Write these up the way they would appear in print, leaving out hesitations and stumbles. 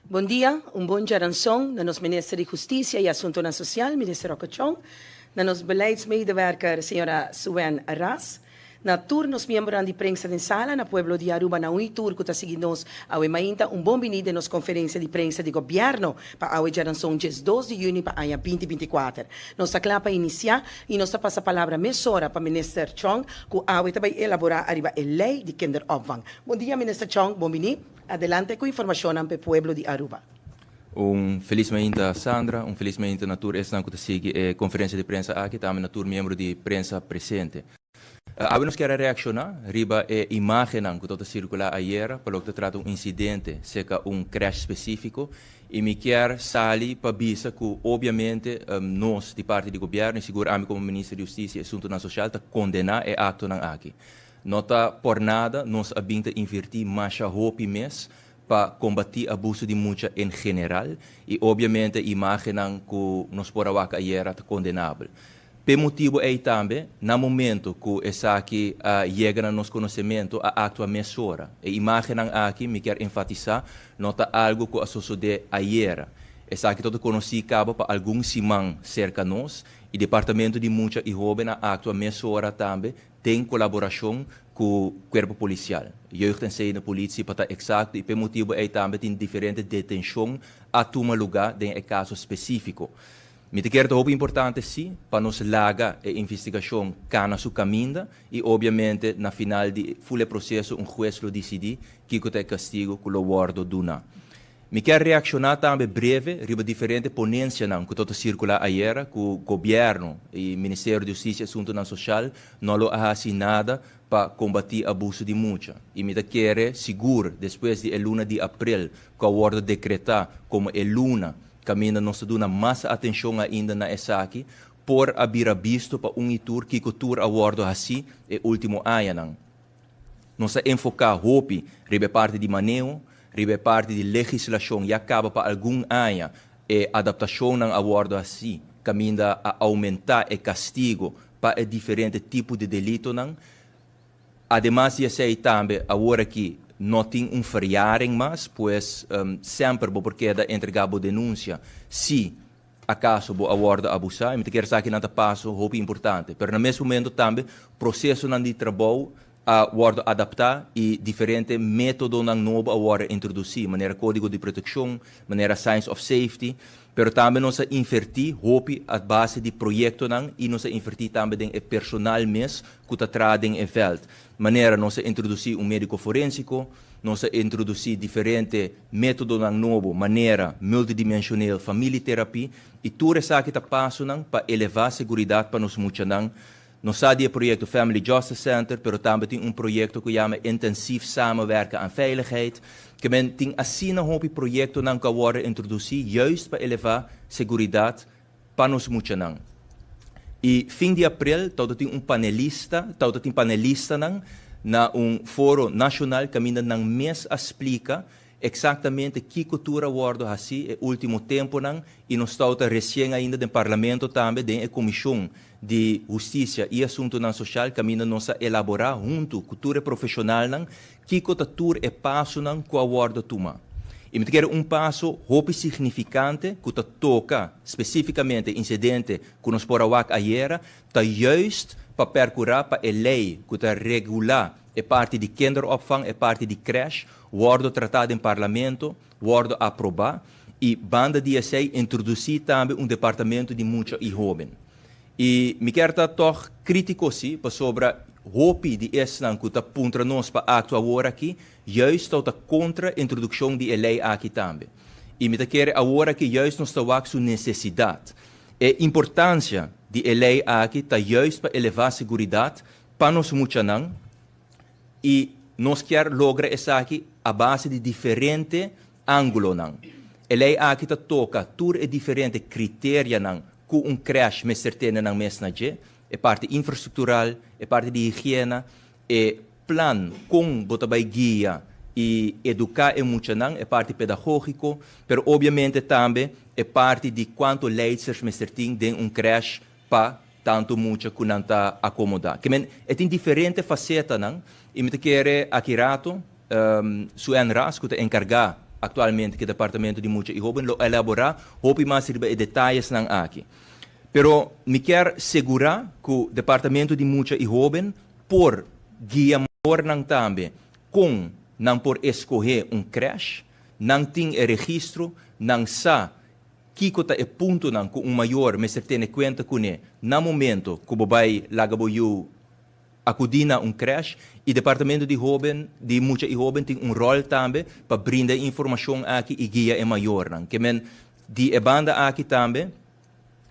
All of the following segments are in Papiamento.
Bon dia, un bon djaranson na nos Minister di Husticia y Asuntonan Social, Minister Rocco Tjon, na nos beleidsmedewerker, señora Suen Ras, na tur nos miembronan di prensa den sala, na pueblo di Aruba, na un y tur cu ta sigui nos awe mainta, un bon bini den nos conferencia di prensa di Gobierno pa awe djaranson 12 di juni pa aña 2024. Nos ta cla pa inicia y nos ta pasa palabra mesora pa Minister Tjon cu awe ta bay elabora ariba e ley di kinderopvang. Bon dia, Minister Tjon, bon bini. Adelante cu informacionnan p'e pueblo di Aruba. Un felis mainta, Sandra, un felis mainta na tur esnan cu ta sigui e conferencia di prensa aki, tambe na tur miembro di prensa presente. Awe nos kier a reacciona riba e imagennan cu tabata circula ayera pa loke ta trata un incidente cerca un crash specifico y mi kier sali pa bisa cu obviamente nos di parti di gobierno y sigur ami como Minister di Husticia y Asuntonan Social ta condena e actonan aki. No ta por nada nos a bin ta inverti masha hopi mes pa combati abuso di mucha en general y obviamente imagennan cu nos por a wak ayera ta condenabel. P'e motibo ey tambe, na momento cu esaki a yega na nos conocemento a actua mesora. E imagennan aki, mi kier enfatisa, no ta algo cu a sosode ayera. Esaki ta conoci caba pa algun siman cerca nos y Departamento di Mucha y Hoben a actua mesora tambe den kolaborashon ku kuerpo polisial, Jeugd en Zedenpolitie pa ta eksakto, i p'e motibu ei tambe tin diferente detenshon a tuma lugá den e kaso spesífiko. Mi ta kere ta hopi importante sí pa nos laga e investigashon kana su kaminda i obviamente na final di ful e proseso un hues lo disidí kiko ta e kastigu ku lo wòrdu duná. Mi kier reakshoná tambe breve riba diferente ponensianan ku tabata sirkulá ayera ku gobièrnu i Ministerio di Hustisia i Asuntunan Sosial no lo a hasi nada pa kombatí abuso di mucha. I mi ta kere sigur despues di e luna di aprel ku a wòrdu dekretá komo e luna kaminda nos ta duna mas atenshon ainda na esaki, por a bira bisto pa un i tur kiko tur a wòrdu hasí e último añanan. Nos a enfoká hopi riba e parti di maneho, riba e parti di legislashon. Ya kaba pa algun aña e adaptashonnan a wòrdu hasí kaminda a oumentá e kastigo pa e diferente tipo di delitonan. Ademas di esei tambe awor aki no tin un verjaring mas, pues semper bo por keda entregá bo denunsia si Acaso bo a wordo abusa? I mi ta kere sa kinan ta paso hopi importante. Pero na mes momento tambe procesonan di trabou a wordo adapta i diferente metodonan nobo a wordo introduci, manera codigo di proteccion, manera signs of safety. Pero tambe nos a inverti hopi a base di proyectonan i nos a inverti tambe den e personal mes cu ta traha den e veld. Manera nos a introduci un medico forensico, nos a introduci diferente Métodonan nobo manera multidimensioneel familietherapie i tur esaki ta pasonan pa elevá seguridat pa nos muchanan. Nos sa di e proyekto Family Justice Center, pero tambe tin un proyekto ku yama Intensief Samenwerken aan Veiligheid. Ke men tin asina hopi proyektonan ku a wòrdu introdusí juist pa elevá seguridat pa nos muchanan. I fin di aprel tawata tin un panelista, tawata tin panelistanan na un foro nashonal kaminda nan mes a splika eksaktamente kiko tur a wòrdu hasí e último tempunan i nos tawata resien ainda den parlamento tambe den e komishon di hustisia i asuntunan soshal kaminda nos a elaborá huntu ku tur e profeshonalnan Kiko ta tur e pasonan ku a wòrdu tumá? I mi ta kere un paso hopi signifikante ku ta toka spesífikamente insidente ku nos por a wak ayera, ta juist pa perkurá pa e lei ku ta regulá e parti di kinderopvang, e parti di krèsh, wòrdu tratá den parlamento, wòrdu aprobá i banda di esei introdusí tambe un departamento di mucha i hóben. I mi kier ta tòg krítiko sí, pasobra hopi di esnan ku ta puntra nos pa aktua awor aki, juist tou ta kontra introdukshon di e lei aki tambe. I mi ta kere awor aki juist nos ta wak su nesesidat. E importansia di e lei aki ta juist pa elevá seguridat pa nos muchanan i nos kier logra esaki a base di diferente ángulonan. E lei aki ta toka tur e diferente kriterianan ku un krèsh mester tene nan mes na dje, e parti infrastruktural, e parti di higiena, e plan kon bo ta bai guia i eduká e muchanan, e parti pedagógiko, pero obviamente tambe e parti di kuantu leidsers mester tin den un krèsh pa tantu mucha ku nan ta akomodá. Ke men e tin diferente fasetanan i mi ta kere aki rato Sue-Ann Ras ku ta enkargá. aktualmente ku e departamento di mucha i hóben lo elaborá hopi mas riba e detayesnan aki. Pero mi kier segurá ku departamento di mucha i hóben por guia mayornan tambe kon nan por eskohé un krèsh. Nan tin e registro, nan sa kiko ta e puntonan ku un mayor mester tene kuenta kuné na momento ku bo bai laga bo yu akudí na un krèsh. I departamento di hóben, di mucha i hóben tin un ròl tambe pa brinda e informashon aki i guia e mayornan. Ke men di e banda aki tambe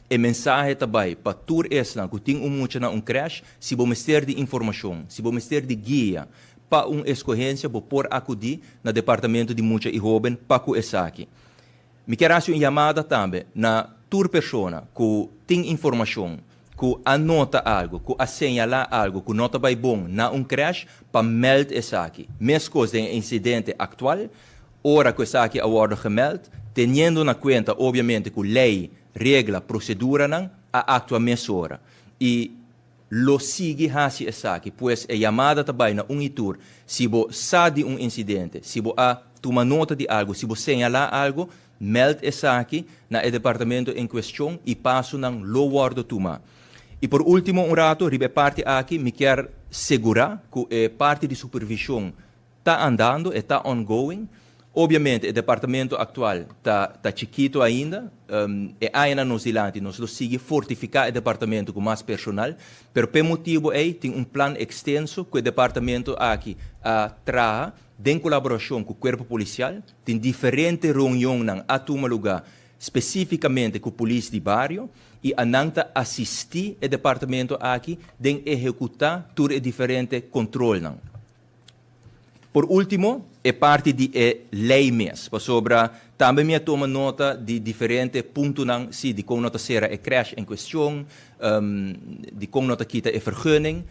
e mensahe ta bai pa tur esnan ku tin un mucha na un krèsh, si bo mester di informashon, si bo mester di guia pa un eskohensia bo por akudí na departamento di mucha i hóben pa ku esaki. Mi kier hasi un yamada tambe na tur persona ku tin informashon, ku a nota algu, ku a señalá algu ku no ta bai bon na un krèsh pa mèld esaki. Meskos den e insidente aktual, ora ku esaki a wòrdu gemèld, teniendo na kuenta obviamente ku lei, regla, proseduranan a aktua mesora. I lo sigui hasi esaki. Pues e yamada ta bai na un i tur, si bo sa di un insidente, si bo a tuma nota di algu, si bo señalá algu, mèld esaki na e departamento en kuestion i pasonan lo wòrdu tumá. I por último un ratu riba e parti aki mi kier segurá ku e parti di supervishon ta andando, e ta ongoing. Obviamente e departamento actual ta ta chikito ainda. E añanan nos dilanti nos lo sigui fortifica e departamento cu mas personal, pero p'e motibo ey tin un plan extenso cu e departamento aki a traha den colaboracion cu Cuerpo Policial. Tin diferente reunionnan a tuma luga specificamente cu polis di bario y a nan ta asisti e departamento aki den ehecuta tur e diferente controlnan. Por último, e parti di e lei mes, pasobra tambe mi a tuma nota di diferente puntonan, sí, dikon no ta sera e crèche en kuestion, dikon no ta kita e vergunning.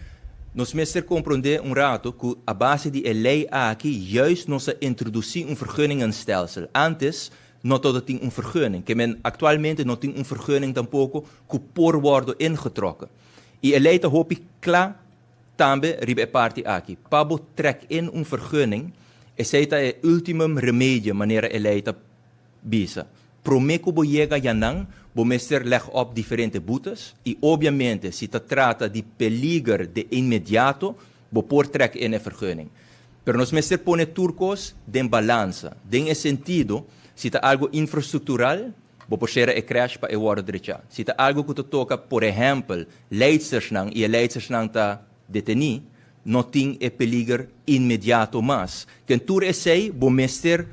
Nos mester komprondé un rato ku a base di e lei aki juist nos a introdusí un vergunningenstelsel. Ántes no tabatin un vergunning, ke men aktualmente no tin un vergunning tampoko ku por wòrdu ingetrokken. I e lei ta hopi kla Tambe riba e parti aki, pa bo trek in un vergunning, esei ta e ultimum remedie manera e lei ta bisa. Prome ku bo yega yanan, bo mester leg op diferente boetes i obviamente si ta trata di peliger de inmediato, bo por trek in e vergunning. Pero nos mester pone tur kos den balansa, den e sentido si ta algo infrastructural, Bo por sera e crèche pa e wòrdu drechá. Si ta algu ku ta toka, por ehèmpel, leidstersnan i e leidstersnan ta detení, no tin e peliger inmediato mas. Ken tur esei bo mester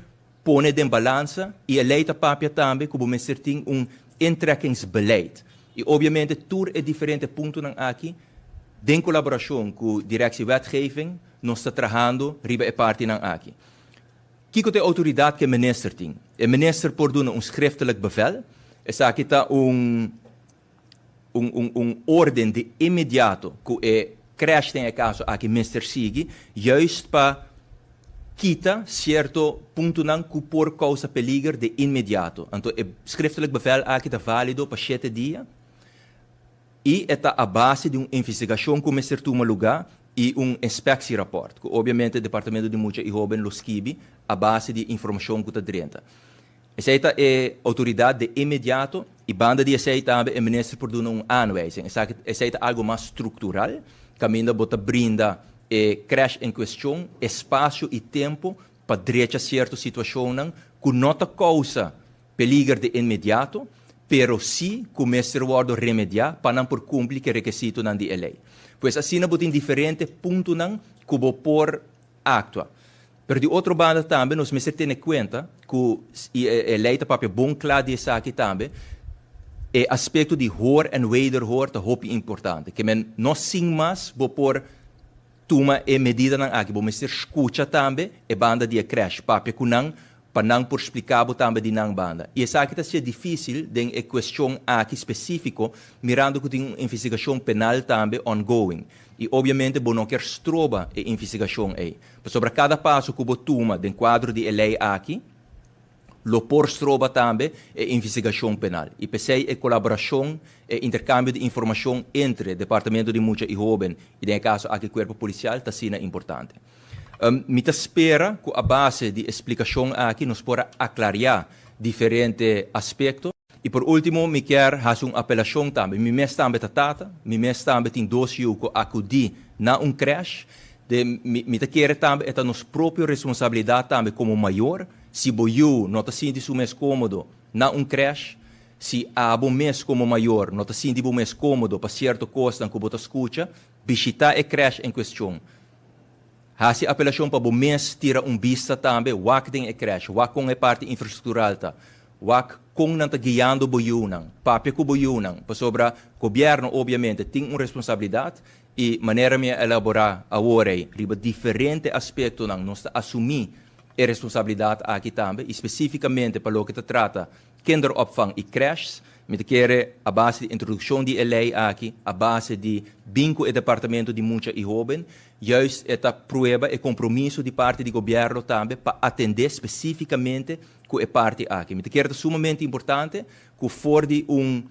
pone den balansa i e lei ta papia tambe ku bo mester tin un intrekkingsbeleid. I obviamente tur e diferente puntonan aki den kolaborashon ku Directie Wetgeving nos ta trahando riba e partinan aki. Kiko ta e outoridat ku e minister tin? E minister por duna un schriftelijk bevel. Esaki ta un un un un orden di inmediato ku e crèche den e kaso aki mester sigui, juist pa kita sierto puntonan ku por kousa peliger di inmediato. Anto e schriftelijk bevel aki ta válido pa shete dia. I e ta a base di un investigashon ku mester tuma lugá i un inspeksierapòrt, ku obviamente Departamento di Mucha i Hóben lo skibi a base di informashon ku ta drenta. Esei ta e outoridat de inmediato i banda di esei tambe e minister por duna un aanwijzing. Esaki esei ta algu mas struktural, kaminda bo ta brinda e krèsh en kuestion espasio i tempu pa drecha sierto situashonnan ku no ta kousa Peliger di inmediato, pero sí ku mester wòrdu remediá pa nan por kumpli ku e rekesitonan di e lei. Pues asina bo tin diferente puntonan ku bo por aktua. Pero di otro banda tambe nos mester tene kuenta ku, i e lei ta papia bon kla di esaki tambe, e aspekto di hoor en wederhoor ta hopi importante. Ke men no sin mas bo por tuma e medidanan aki, bo mester skucha tambe e banda di e krèsh, papia ku nan pa nan por spliká bo tambe di nan banda. I esaki ta sier difísil den e kuestion aki spesífiko, mirando ku tin un investigashon penal tambe ongoing. I obviamente bo no kier stroba e investigashon ei. Pasobra kada paso ku bo tuma den kuadro di e lei aki lo por stroba tambe e investigashon penal. I p'esei e kolaborashon, e interkambio di informashon entre Departamento di Mucha i Hóben i den e kaso aki Kuerpo Polisial ta asina importante. Mi ta spera ku a base di e splikashon aki nos por a aklariá diferente aspekto. I por último mi kier hasi un apelashon tambe. Mi mes tambe ta tata, mi mes tambe tin dos yu ku akudí na un krèsh. De mi mi ta kere tambe e ta nos propio responsabilidat tambe komo mayor, si bo yu no ta sinti su mes kómodo na un krèsh, si abo mes komo mayor no ta sinti bo mes kómodo pa sierto kosnan ku bo ta skucha, bishitá e krèsh en kuestion. Hasi apelashon pa bo mes tira un bista tambe, wak den e krèsh, wak kon e parti infrastruktural ta, wak kon nan ta guiando bo yunan, papia ku bo yunan, pasobra gobièrnu obviamente tin un responsabilidat i manera mi a elaborá awor ei riba diferente aspektonan nos ta asumí e responsabilidat aki tambe i spesífikamente pa loke ta trata kinderopvang i crèches. Mi ta kere a base di introdukshon di e lei aki, a base di bin ku e departamento di mucha i hóben, juist e ta prueba e kompromiso di parti di gobièrnu tambe pa atendé spesífikamente ku e parti aki. Mi ta kere ta sumamente importante ku for di un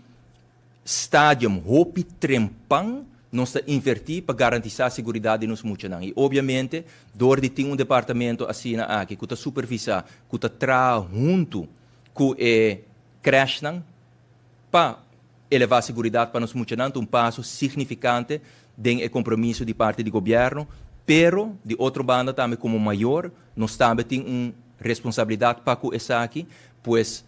stadium hopi trempan nos ta invertí pa garantisá seguridat di nos muchanan. I obviamente dor di tin un departamento asina aki ku ta supervisá, ku ta traha huntu ku e crèshnan pa elevá seguridat pa nos muchanan ta un paso signifikante den e kompromiso di parti di gobièrnu, pero di otro banda tambe komo mayor nos tambe tin un responsabilidat pa ku esaki, pues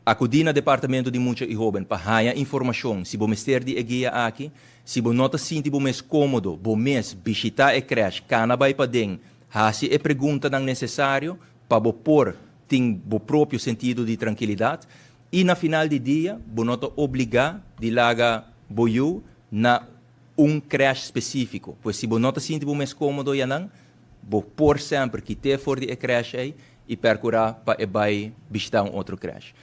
akudí na Departamento di Mucha i Hóben pa haña informashon si bo mester di e guia aki. Si bo no ta sinti bo mes kómodo, bo mes bishitá e krèsh, kana bai paden, hasi e preguntanan nesesario pa bo por tin bo propio sentido di trankilidat i na final di dia bo no ta obligá di laga bo yu na un krèsh spesífiko. Pues si bo no ta sinti bo mes kómodo yanan, bo por semper kit'é for di e krèsh ei i pèrkurá pa e bai bishitá un otro krèsh.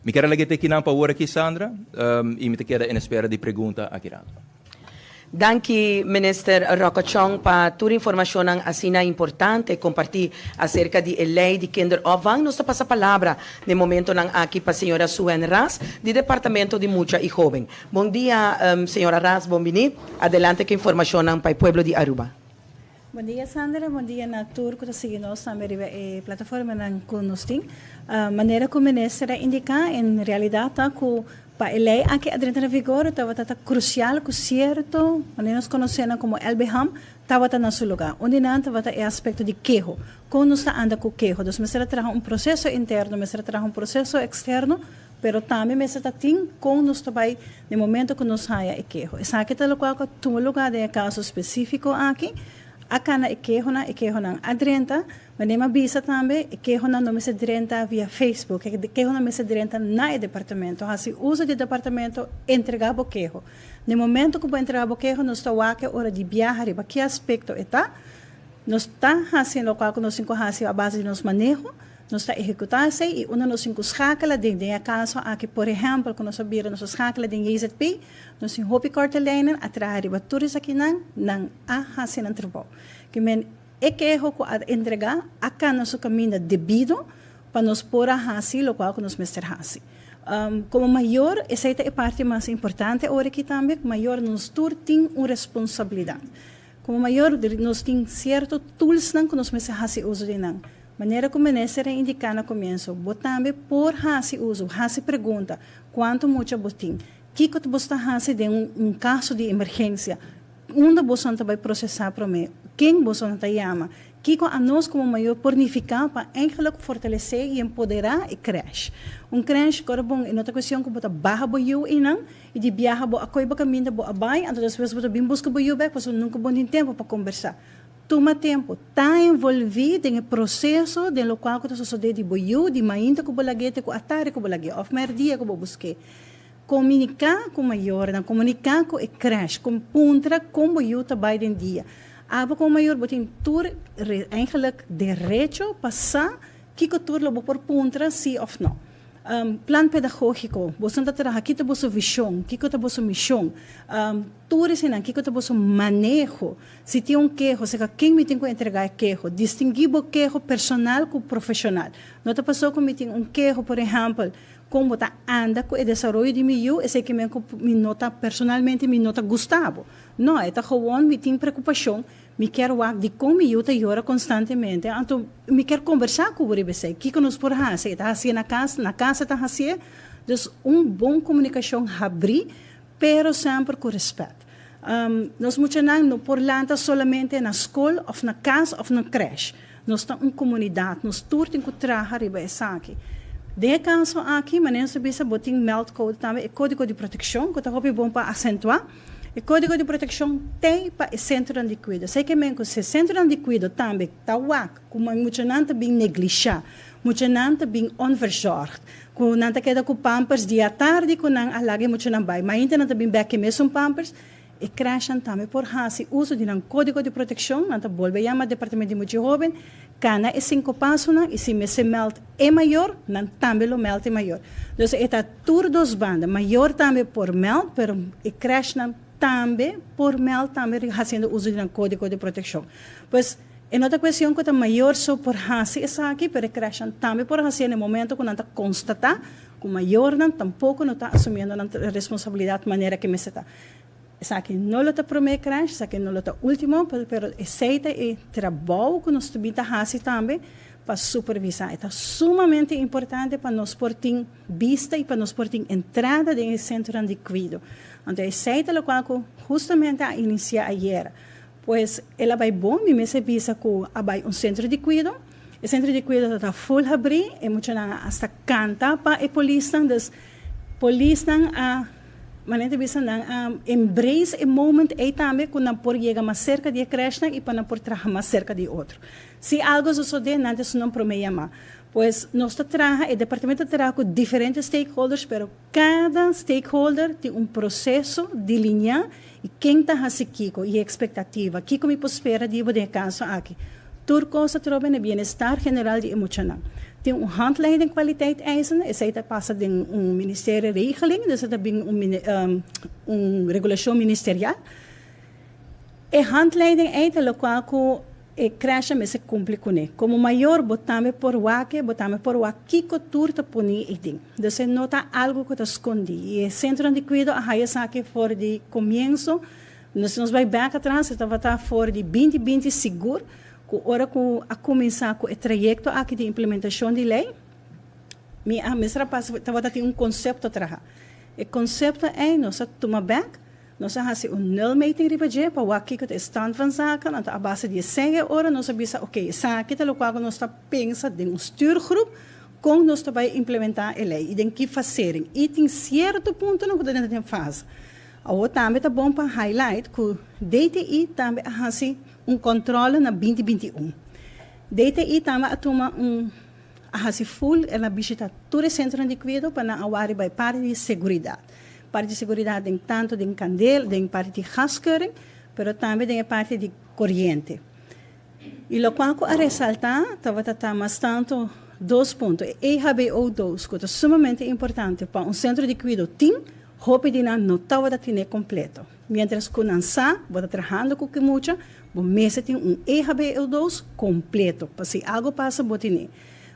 Mi ker a lag'é te kinan pa awor aki, Sandra, i mi ta keda en espera di pregunta aki rato. Danki Minister Rocco Chong pa tur informacionnan asina importante comparti acerca di e ley di kinderopvang. Nos ta pasa palabra den momentonan aki pa señora Suen Ras di Departamento di Mucha y Hoben. Bon dia señora Ras, bon bini. Adelante cu informacionnan pa e pueblo di Aruba. Bon dia Sandra, bon dia na tur cu ta sigui nos tambe riba e plataformanan cu nos tin. Manera cu Minister a indica, en realidad ta cu pa e ley aki a drenta na vigor tabata ta crucial cu cierto, manera nos conoce nan como LBHAM, tabata na su lugar. Un di nan tabata e aspecto di keho. Con nos ta anda cu keho? Dus mester a traha un proceso interno, mester a traha un proceso externo, pero tambe mester ta tin con nos ta bay den momento cu nos haya e keho. Esaki ta locual cu a tuma lugar den e caso specifico aki. A cana e kehonan, e kehonan a drenta. Manera mi a bisa tambe, e kehonan no mester drenta via Facebook, e kehonan mester drenta na e departamento. Haci uso di e departamento, entrega bo keho. Den momento cu bo entrega bo keho, nos ta wak e ora di biaha riba ki aspecto e ta. Nos ta haci locual cu nos tin cu haci a base di nos maneho. Nos ta ehekutá esei i unda nos tin ku skakela den. Den e kaso aki, por ehèmpel, ku nos a bira nos a skakela den JZP, nos tin hopi korte lijnen a traha riba tur esakinan, nan a hasi nan trabou. Ke men e keho ku a entregá a kana su kaminda debido pa nos por a hasi lokual ku nos mester hasi. Komo mayor, esei ta e parti mas importante ora aki tambe, mayor nos tur tin un responsabilidat. Komo mayor nos tin sierto toolsnan ku nos mester hasi uso di nan. Manera ku minister a indiká na komienso, bo tambe por hasi uso, hasi pregunta, kuantu mucha bo tin? Kiko ta bo sta hasi den un un kaso di emergensia? Unda bosonan ta bai prosesá promé? Ken bosonan ta yama? Kiko anos komo mayor por nifiká pa eigenlijk fortalesé i empoderá e krèsh? Un krèsh, kòrda bon, e no ta kuestion ku bo ta baha bo yu einan i di biaha bo a koi bo kaminda bo a bai, anto despues bo ta bin buska bo yu bèk pasobra nunka bo tin tempu pa kombersá. Tuma tempu, ta envolví den e proseso den lokual ku ta sosodé di bo yu, di mainta ku bo lag'é te ku atardi ku bo lag'é òf mèrdia ku bo busk'é. Komuniká ku mayornan, komuniká ku e krèsh, kon puntra kon bo yu ta bai den dia. Abo komo mayor bo tin tur eigenlijk derecho pa sa kiko tur lo bo por puntra si òf nò. Plan pedagógiko, boso ta traha, ki ta boso vishon, kiko ta boso mishon? Tur eseinan, kiko ta boso maneho? Si tin un keho, seka ken mi tin ku entregá e keho? Distinguí bo keho personal ku profeshonal. No ta pasó ku mi tin un keho, por ehèmpel, kon bo ta anda ku e desaroyo di mi yu, esei ke men ku mi no ta personalmente mi no ta gusta bo. No, e ta gewon mi tin preokupashon. Mi kier wak dikon mi yu ta yora konstantemente, anto mi kier kombersá ku bo riba esei. Kiko nos por hasi? E ta hasié na kas, na kas e ta hasié. Dus un bon komunikashon habrí, pero semper ku rèspèt. Nos muchanan no por lanta solamente na skol òf na kas òf na krèsh. Nos ta un komunidat, nos tur tin ku traha riba esaki. Den e kaso aki, manera nos a bisa, bo tin meldcode tambe, e kódigo di protekshon, ku ta hopi bon pa asentuá. E kódigo di protekshon t'ei pa e sentronan di kuido. Esei ke men ku si e sentronan di kuido tambe ta wak ku muchanan ta bin neglishá, muchanan ta bin onverzorgd, ku nan ta keda ku pampers di atardi ku nan a laga e muchanan bai, mainta nan ta bin bèk e mesun pampers, e krèshnan tambe por hasi uso di nan kódigo di protekshon, nan ta bolbe yama Departamento di Mucha i Hóben, kana e sinku pasonan i si mester mèld e mayor, nan tambe lo mèld e mayor. Dus e ta tur dos banda, mayor tambe por mèld, pero e krèshnan tambe por mèld tambe hasiendo uso di nan kódigo di protekshon. Pues e no ta kuestion ku ta mayor so por hasi esaki, pero e krèshnan tambe por hasié na e momento ku nan ta konstatá ku mayornan tampoko no ta asumiendo nan responsabilidat manera ke mester ta. Esaki no lo ta promé krèsh, esaki no lo ta último, pero esei ta e trabou ku nos ta bin ta hasi tambe pa supervisá. E ta sumamente importante pa nos por tin bista i pa nos por tin entrada den e sentronan di kuido. Anto esei ta lokual ku hustamente a inisiá ayera. Pues el a bai bon, mi mester bisa ku a bai un sentro di kuido. E sentro di kuido ta ta ful habrí, e muchanan a asta kanta pa e polisnan, dus polisnan a, manera ta bisa, nan a embrace e moment ei tambe ku nan por yega mas serka di e krèshnan i pa nan por traha mas serka di otro. Si algo sosodé, nan ta esun nan promé yamá. Pues nos ta traha, e departamento ta traha ku diferente stakeholders, pero kada stakeholder tin un proseso delineá i ken ta hasi kiko i e ekspektativa, kiko mi por spera di bo den e kaso aki. Tur kos ta trobe na e bienestar general di e muchanan. Tin un handleiding kwaliteit eisen, esei ta pasa den un ministerie regeling, dus e ta bin un un regulashon ministerial. E handleiding ei ta lokual ku e krèshnan mester kumpli kuné. Komo mayor bo tambe por wak e, bo tambe por wak kiko tur ta poni ei den. Dus e no ta algu ku ta skondí. I e sentronan di kuido a haya esaki for di komienso. Nos nos bai bèk atras e tabata for di 20 20 sigur ku ora ku a kuminsá ku e trayekto aki di implementashon di lei, mi a mester a pasa tabata tin un konsepto traha. E konsepto ei nos a tuma bèk. Nos a hasi un nulmeting riba dje pa wak kiko ta e stand van zaken, anto a base di esei e ora nos a bisa ok esaki ta lokual ku nos ta pensa den un stuurgroep kon nos ta bai implementá e lei i den ki fasering i tin sierto puntonan ku ta den fase. Awor tambe ta bon pa highlight ku DTI tambe a hasi un kòntròle na 20 21. DTI tambe a tuma un a hasi full el a bishita tur e sentronan di kuido pa nan a wak riba e parti di seguridat. Parti di seguridat den tantu den kandel, den parti di gaskeuring, pero tambe den e parti di koriente. I lokual ku a resaltá tabata ta mas tantu dos punto, e EHBO dos ku ta sumamente importante pa un sentro di kuido tin, hopi di nan no tabata tine kompleto. Miéntras ku nan sa bo ta trahando ku ki mucha, bo mester tin un EHBO dos kompleto pa si algu pasa bo tine.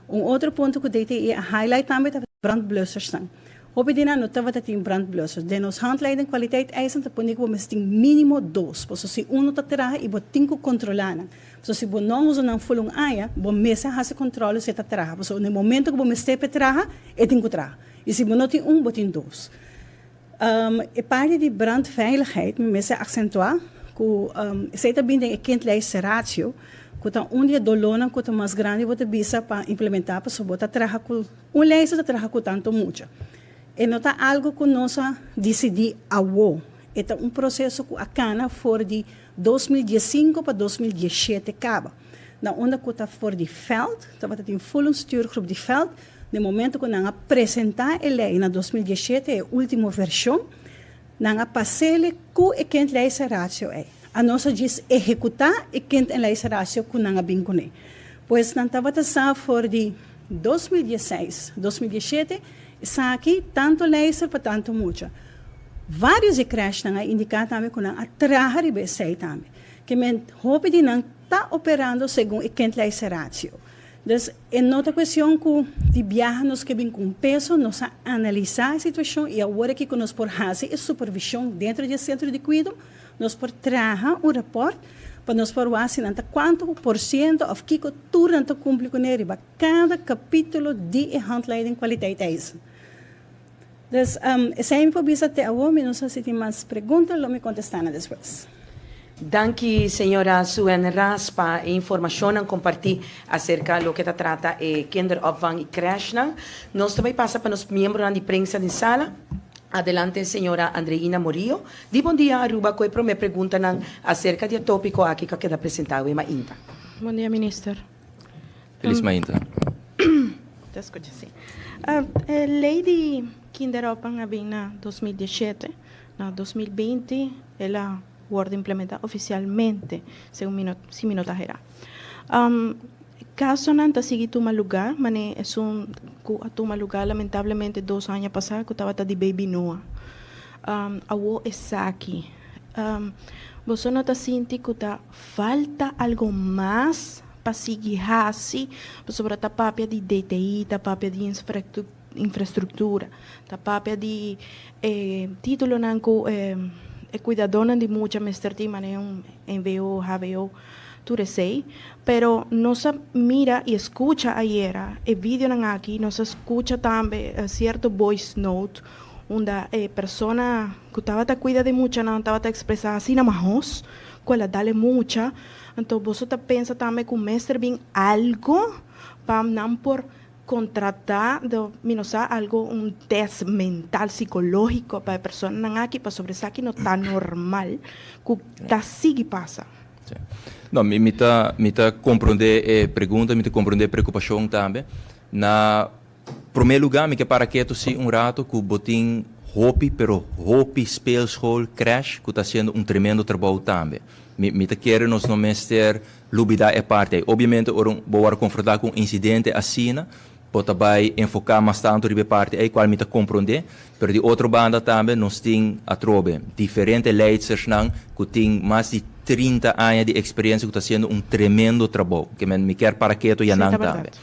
Un otro punto ku DTI a highlight tambe ta brandblussersnan. Hopi di nan no tabata tin brandblussers. Den nos handleiding kwaliteit eisen ta pone ku bo mester tin minimo dos, pasobra si uno ta traha i bo tin ku kontrolá nan. Pasobra si bo no usa nan ful un aña, bo mester hasi kontrole si e ta traha, pasobra na e momento ku bo mester p'e traha, e tin ku traha. I si bo no tin un, bo tin dos. E parti di brandveiligheid mi mester aksentuá ku esei ta bini den e kindlijstratio, ku ta un di e dolónan ku ta mas grandi bo ta bisa pa implementá, pasobra bo ta traha ku. Un lijst ta traha ku tantu mucha. E no ta algu ku nos a disidí awo. E ta un proseso ku a kana for di 2015 pa 2017 kaba. Na unda ku ta for di vèlt, tabata tin ful un stuurgroep di vèlt, den momento ku nan a presentá e lei na 2017, e último vershon, nan a pas'ele ku e kindlijstratio ei. A nos a djis ehekutá e kindlijstratio ku nan a bin kuné. Pues nan tabata sa for di 2016, 2017, esaki tanto lijster pa tanto mucha. Varios di crèshnan a indiká tambe ku nan a traha riba esei tambe. Ke men hopi di nan ta operando segun e kindlijstratio. Dus e no ta kuestion ku di biaha nos ke bin ku un peso, nos a analisá e situashon i awor aki ku nos por hasi e supervishon dentro di e sentro di kuido, nos por traha un rapòrt. Pa nos por wak si nan ta kuantu por siento òf kiko tur nan ta kumpli kuné riba kada kapítulo di e Handleiding Kwaliteit Eisen. Dus, esei mi por bisa te awor, mi no sa si tin mas pregunta, lo mi kontestá nan despues. Danki señora Suen Ras pa e informashonnan kompartí aserka loke ta trata e kinderopvang i krèshnan. Nos ta bai pasa pa nos miembronan di prensa den sala. Adelante señora Andreina Morillo di Bon Dia Aruba ku e promé preguntanan aserka di e tópiko aki ku a keda presentá awe mainta. Bon dia minister. Felis mainta. Ta skucha si. E lei di kinderopvang a bin na 2017. Na 2020 el a wòrdu implementá ofisialmente, segun mi no, si mi no ta herá. Kasonan ta sigui tuma lugá, manera esun ku a tuma lugá lamentablemente dos aña pasá ku tabata di Baby Noah. Awor esaki, boso no ta sinti ku ta falta algo mas pa sigui hasi? Pasobra ta papia di DTI, ta papia di infrastruktura, ta papia di e títulonan ku e kuidadónan di mucha mester tin, manera un mbo, hbo. Tur esei, pero nos a mira y escucha ayera e videonan aki, nos a scucha tambe cierto voice note unda e persona cu tabata cuida di muchanan tabata expresa asina mahos cu el a dal e mucha, anto boso ta pensa tambe cu mester bin algo pa nan por contrata, mi no sa, algo un test mental psicologico pa e personanan aki pasobra esaki no ta normal cu ta sigui pasa. Sí. No, mi, mi ta, mi ta comprende e pregunta, mi ta comprende e preocupacion tambe. Na prome lugar mi ke para keto sí un rato cu bo tin hopi, pero hopi speelschool, crèche cu ta haciendo un tremendo trabou tambe. Mi, mi ta kere nos no mester lubida e parti ey. Obviamente ora un, bo worde confronta cu un incidente asina, bo ta bay enfoca mas tanto riba e parti ey, cual mi ta comprende. Pero di otro banda tambe nos tin atrobe diferente leidstersnan cu tin mas di 30 aña di experiencia cu ta haciendo un tremendo trabou. Ke men mi kier para keto ya Sí, nan ta tambe. berdad.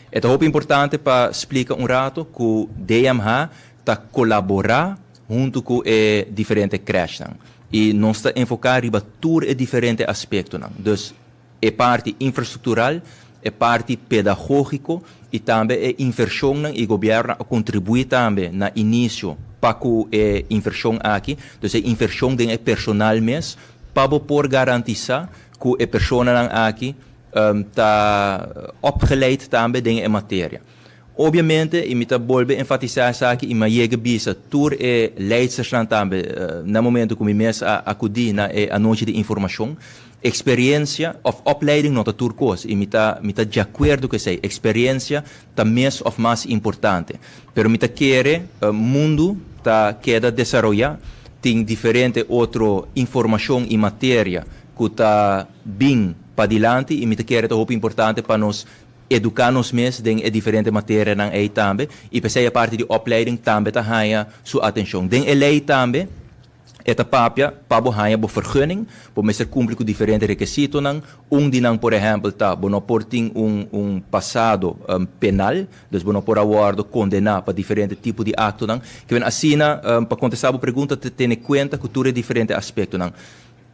E ta hopi importante pa splica un rato cu DMH ta colabora hunto cu e diferente crèshnan y nos ta enfoca riba tur e diferente aspectonan. Dus e parti infrastructural, e parti pedagogico y tambe e inversionnan y gobierno a contribui tambe na inicio pa cu e inversion aki, dus e inversion den e personal mes pa bo por garantisa cu e personanan aki ta opgeleid tambe den e materia. Obviamente, y mi ta bolbe enfatisa esaki y mi a yega bisa tur e leidstersnan tambe na momento cu mi mes a acudi na e anochi di informacion, experiencia of opleiding no ta tur cos y mi ta mi ta di acuerdo cu esey, experiencia ta mes of mas importante. Pero mi ta kere mundo ta keda desaroya, tin diferente otro informacion y materia cu ta bin padilanti y mi ta kere ta hopi importante pa nos eduká nos mes den e diferente materianan ei tambe i p'esei e parti di opleiding tambe ta haña su atenshon. Den e lei tambe e ta papia pa bo haña bo vergunning, bo mester kumpli ku diferente rekesitonan. Un di nan por ehèmpel ta bo no por tin un un pasado penal, dus bo no por a wòrdu kondená pa diferente tipo di aktonan. Ke men asina pa kontestá bo pregunta ta tene kuenta ku tur e diferente aspektonan.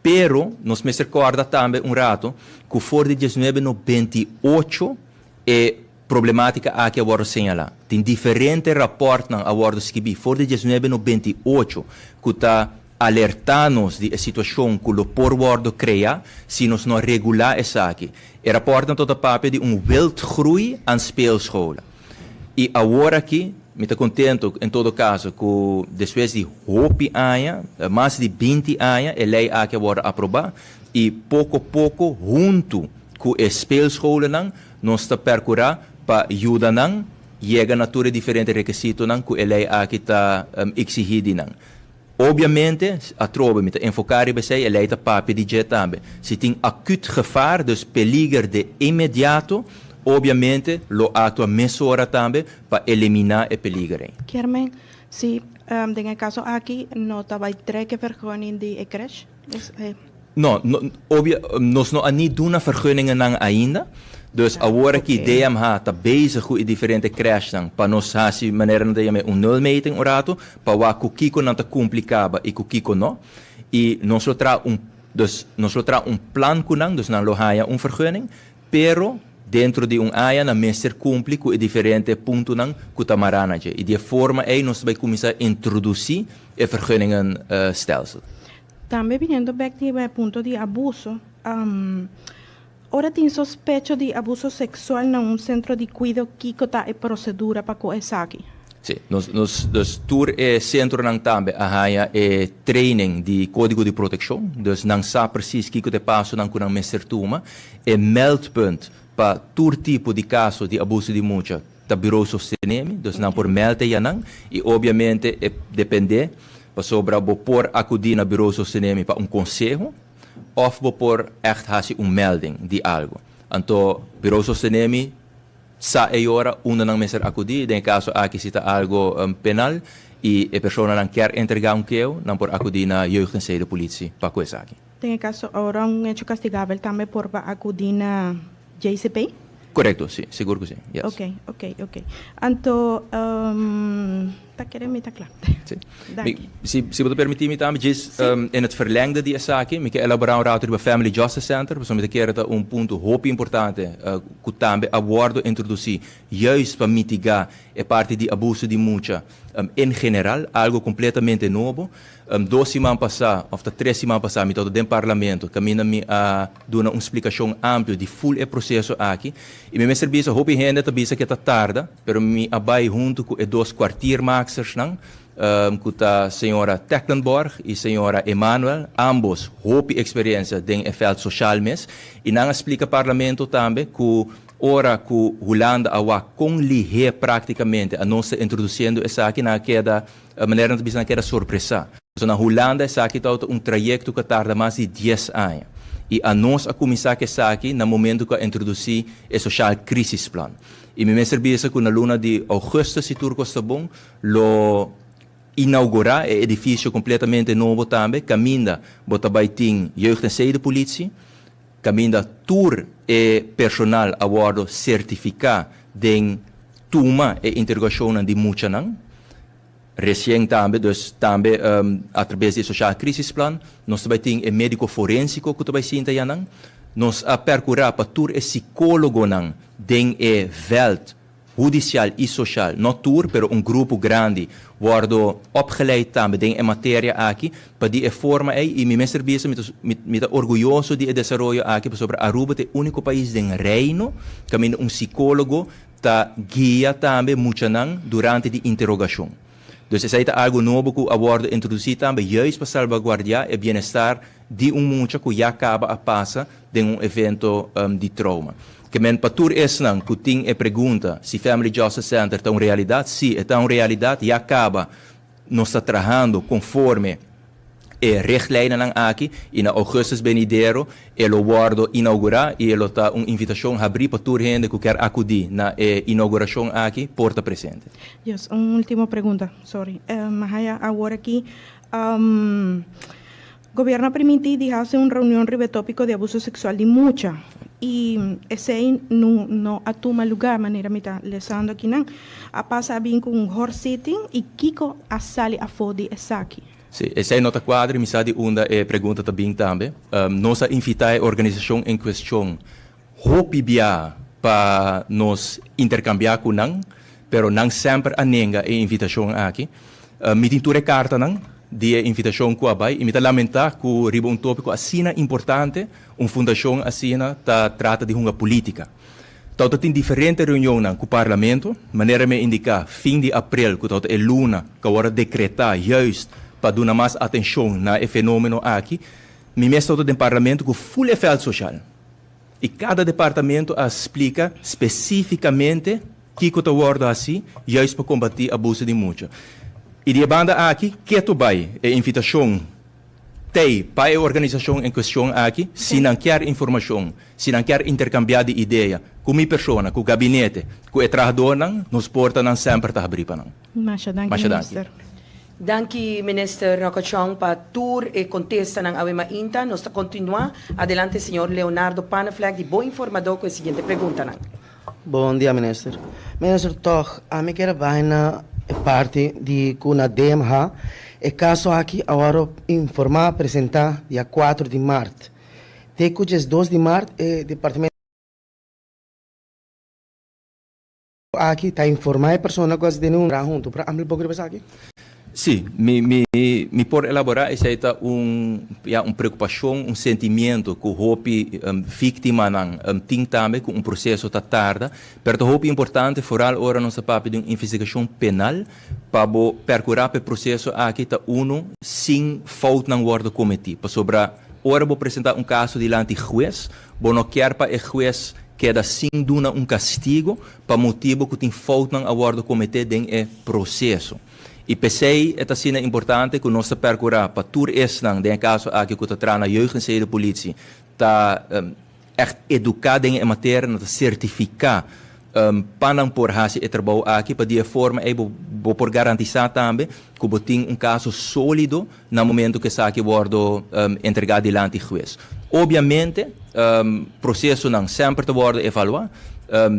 Pero nos mester corda tambe un rato cu for di 1998 e problematica aki a wordo señala. Tin diferente raportnan a wordo skibi for di 1998 cu ta alerta nos di e situacion cu lo por wordo crea si nos no regula esaki. E raportnan ta papia di un wildgroei aan speelscholen. Y awor aki mi ta contento en todo caso cu despues di hopi aña, mas di 20 aña, e ley aki a wordo aproba y poco poco hunto cu e speelscholennan nos ta percura pa yuda nan yega na tur e diferente requisitonan cu e ley aki ta exigi di nan. Obviamente, atrobe mi ta enfoca riba esey, e ley ta papia di dje tambe. Si tin acuut gevaar, dus peliger de inmediato, obviamente lo actua mesora tambe pa elimina e peliger ey. Kiermen, si den e caso aki no ta bay trek e vergunning di e crèche? Es, eh. No, no, obvia, nos no a ni duna vergunningennan ainda. Dus awor aki DMH ta bezig cu e diferente crèchenan pa nos haci manera nan ta yama un nulmeting un rato, pa wak cu kico nan ta cumpli caba y cu kico no. Y nos lo traha un. Dus nos lo traha un plan ku nan, dus nan lo haña un vergunning, pero dentro di un aña nan mester kumpli ku e diferente puntonan ku ta mará na dje. I di e forma ei nos ta bai kuminsá introdusí e vergunningenstelsel. Tambe biniendo bek di e punto di abuso, ora tin sospecho di abuso seksual na un sentro di kuido kiko ta e prosedura pa ku esaki? Sí, nos, nos, dus tur e sentronan tambe a haña e training di kódigo di protekshon, dus nan sa presis kiko ta e pasonan ku nan mester tuma. E meldpunt pa tur tipo di kaso di abuso di mucha ta Bureau Sostenemi, dus nan por meld eyanan i obviamente e dependé pasobra bo por akudí na Bureau Sostenemi pa un konseho òf bo por ègt hasi un melding di algu. Anto Bureau Sostenemi Sa e ora unda nan mester acudi, den e caso aki si ta algo penal y e personanan kier entrega un keo, nan por acudi na Jeugd en Zedenpolitie pa cu esaki. Den e caso ora un hecho castigabel tambe por ba acudi na JCP? Corecto, si, sigur cu si, yes. Ok, ok, ok. Anto ta kere mi ta cla. Si. Mi, si, si bo ta permiti mi tambe, djis in het verlengde di esaki, mi ke elabora un rato riba Family Justice Center, pasobra mi ta kere ta un punto hopi importante ku tambe a wòrdu introdusí juist pa mitigá e parti di abuso di mucha en general, algo kompletamente nobo. Dos siman pasá òf ta tres siman pasá mi tabata den Parlamento kaminda mi a duna un splikashon amplio di ful e proseso aki i mi mester bisa hopi hende ta bisa ke ta tarda, pero mi a bai huntu ku e dos kwartiermaakstersnan ku ta señora Tecklenborg i señora Emanuel, ambos hopi eksperensia den e vèlt soshal mes, i nan a splika Parlamento tambe ku ora ku Hulanda a wak kon lihé praktikamente a nos ta introdusiendo esaki, nan a keda, manera nan ta bisa, nan a keda sorpresá. Pasobra na Hulanda esaki tabata un trayekto ku a tarda mas di dies aña, i anos a kuminsá ku esaki na momento ku a introdusí e Sociaal Crisisplan. I mi mester bisa ku na luna di ougùstus, si tur kos ta bon, Lo inaugurá e edifisio kompletamente nobo tambe, kaminda bo ta bai tin Jeugd en Zedenpolitie, kaminda tur e personal a wòrdu sertifiká den tuma e interogashonnan di muchanan. Resien tambe, dus tambe atrabes di e Sociaal Crisisplan, nos ta bai tin e médiko forensiko ku ta bai sinta ayanan. Nos a pèrkurá pa tur e sikólogonan den e vèlt hudisial i soshal, no tur, pero un grupo grandi, wòrdu opgeleid tambe den e materia aki, pa di e forma ei, i mi mester bisa, mi ta mi ta orguyoso di e desaroyo aki, pasobra Aruba ta e úniko pais den Reino kaminda un sikólogo ta guia tambe muchanan durante di interogashon. Dus esei ta algu nobo ku a wòrdu introdusí tambe juist pa salbaguardiá e bienestar di un mucha ku ya kaba a pasa den un evento di trauma. Ke men pa tur esnan ku tin e pregunta si Family Justice Center ta un realidat, si, e ta un realidat, ya kaba nos ta trahando konforme e richtlijnennan aki i na ougùstus benidero e lo wòrdu inougurá i e lo ta un invitashon habrí pa tur hende ku kier akudí na e inougurashon aki por ta presente. Yes, un ultimo pregunta, sorry. Mahaya awor aki Gobierno a primintí di hasi un reunion riba e tópiko di abuso seksual di mucha i esei no no a tuma lugá manera mi ta lesando akinan. A pasa a bin ku un hoorzitting i kiko a sali afó di esaki? Sí, esei no ta kuadra i mi sa di unda e pregunta ta bin tambe. Nos a invitá e organisashon en kuestion hopi bia pa nos interkambiá ku nan, pero nan semper a nenga e invitashon aki. Mi tin tur e kartanan di e invitashon ku a bai i mi ta lamentá ku riba un tópiko asina importante un fundashon asina ta trata di hunga polítika. Tabata tin diferente reunionnan ku Parlamento, manera mi a indiká fin di aprel ku tabata e luna ku a wòrdu dekretá juist pa duna mas atenshon na e fenómeno aki. Mi mes tabata den Parlamento ku ful e vèlt soshal. I kada departamento a splika spesífikamente kiko ta wòrdu hasí juist pa kombatí abuso di mucha. I di e banda aki ketu bai e invitashon t'ei pa e organisashon en kuestion aki si nan kier informashon, si nan kier interkambiá di idea ku mi persona, ku gabinete, ku e trahadornan, nos portanan semper ta habrí pa nan. Masha danki, Masha danki. Minister. Danki Minister Rocco Chong pa tur e contestanan awe mainta. Nos ta continua. Adelante señor Leonardo Panneflek di Bo Informador cu e siguiente preguntanan. Bon dia Minister. Minister tog ami kier bai na e parti di ku na DMH. E kaso aki a wòrdu informá presentá dia kuater di mart. Te ku diesdos di mart e departamento aki ta informá e persona ku a tene un huntu. Por amplia un poko riba esaki? Sí, mi mi mi por elaborá esei ta un ya un preokupashon, un sentimiento ku hopi víktimanan tin tambe ku un proseso ta tarda. Pero ta hopi importante foral ora nos ta papia di un investigashon penal pa bo perkurá pa e proseso aki ta unu sin foutnan wòrdu kometí. Pasobra ora bo presentá un kaso dilanti hues, bo no kier pa e hues keda sin duna un kastigo pa motibu ku tin foutnan a wòrdu kometé den e proseso. I p'esei e ta asina importante ku nos ta perkurá pa tur esnan, den e kaso aki ku ta traha na Jeugd en Zedenpolitie, ta ègt eduká den e materia, nan ta sertifiká pa nan por hasi e trabou aki, pa di e forma ei bo bo por garantisá tambe ku bo tin un kaso sólido na momento ku esaki wòrdu entregá dilanti hues. Obiamente prosesonan semper ta wòrdu evaluá,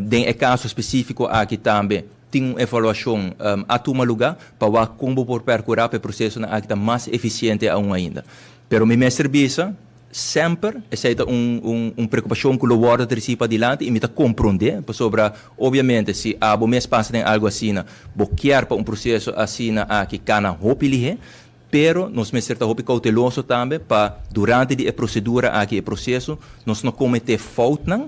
den e kaso spesífiko aki tambe tin un evaluashon a tuma lugá pa wak kon bo por perkurá pa e prosesonan aki ta mas efisiente aun ainda. Pero mi mester bisa, semper esei ta un un un preokupashon ku lo wòrdu tresí padilanti i mi ta komprondé, pasobra obiamente si abo mes pasa den algu asina, bo kier pa un proseso asina aki kana hopi lihé, pero nos mester ta hopi kouteloso tambe pa durante di e prosedura aki, e proseso, nos no kometé foutnan,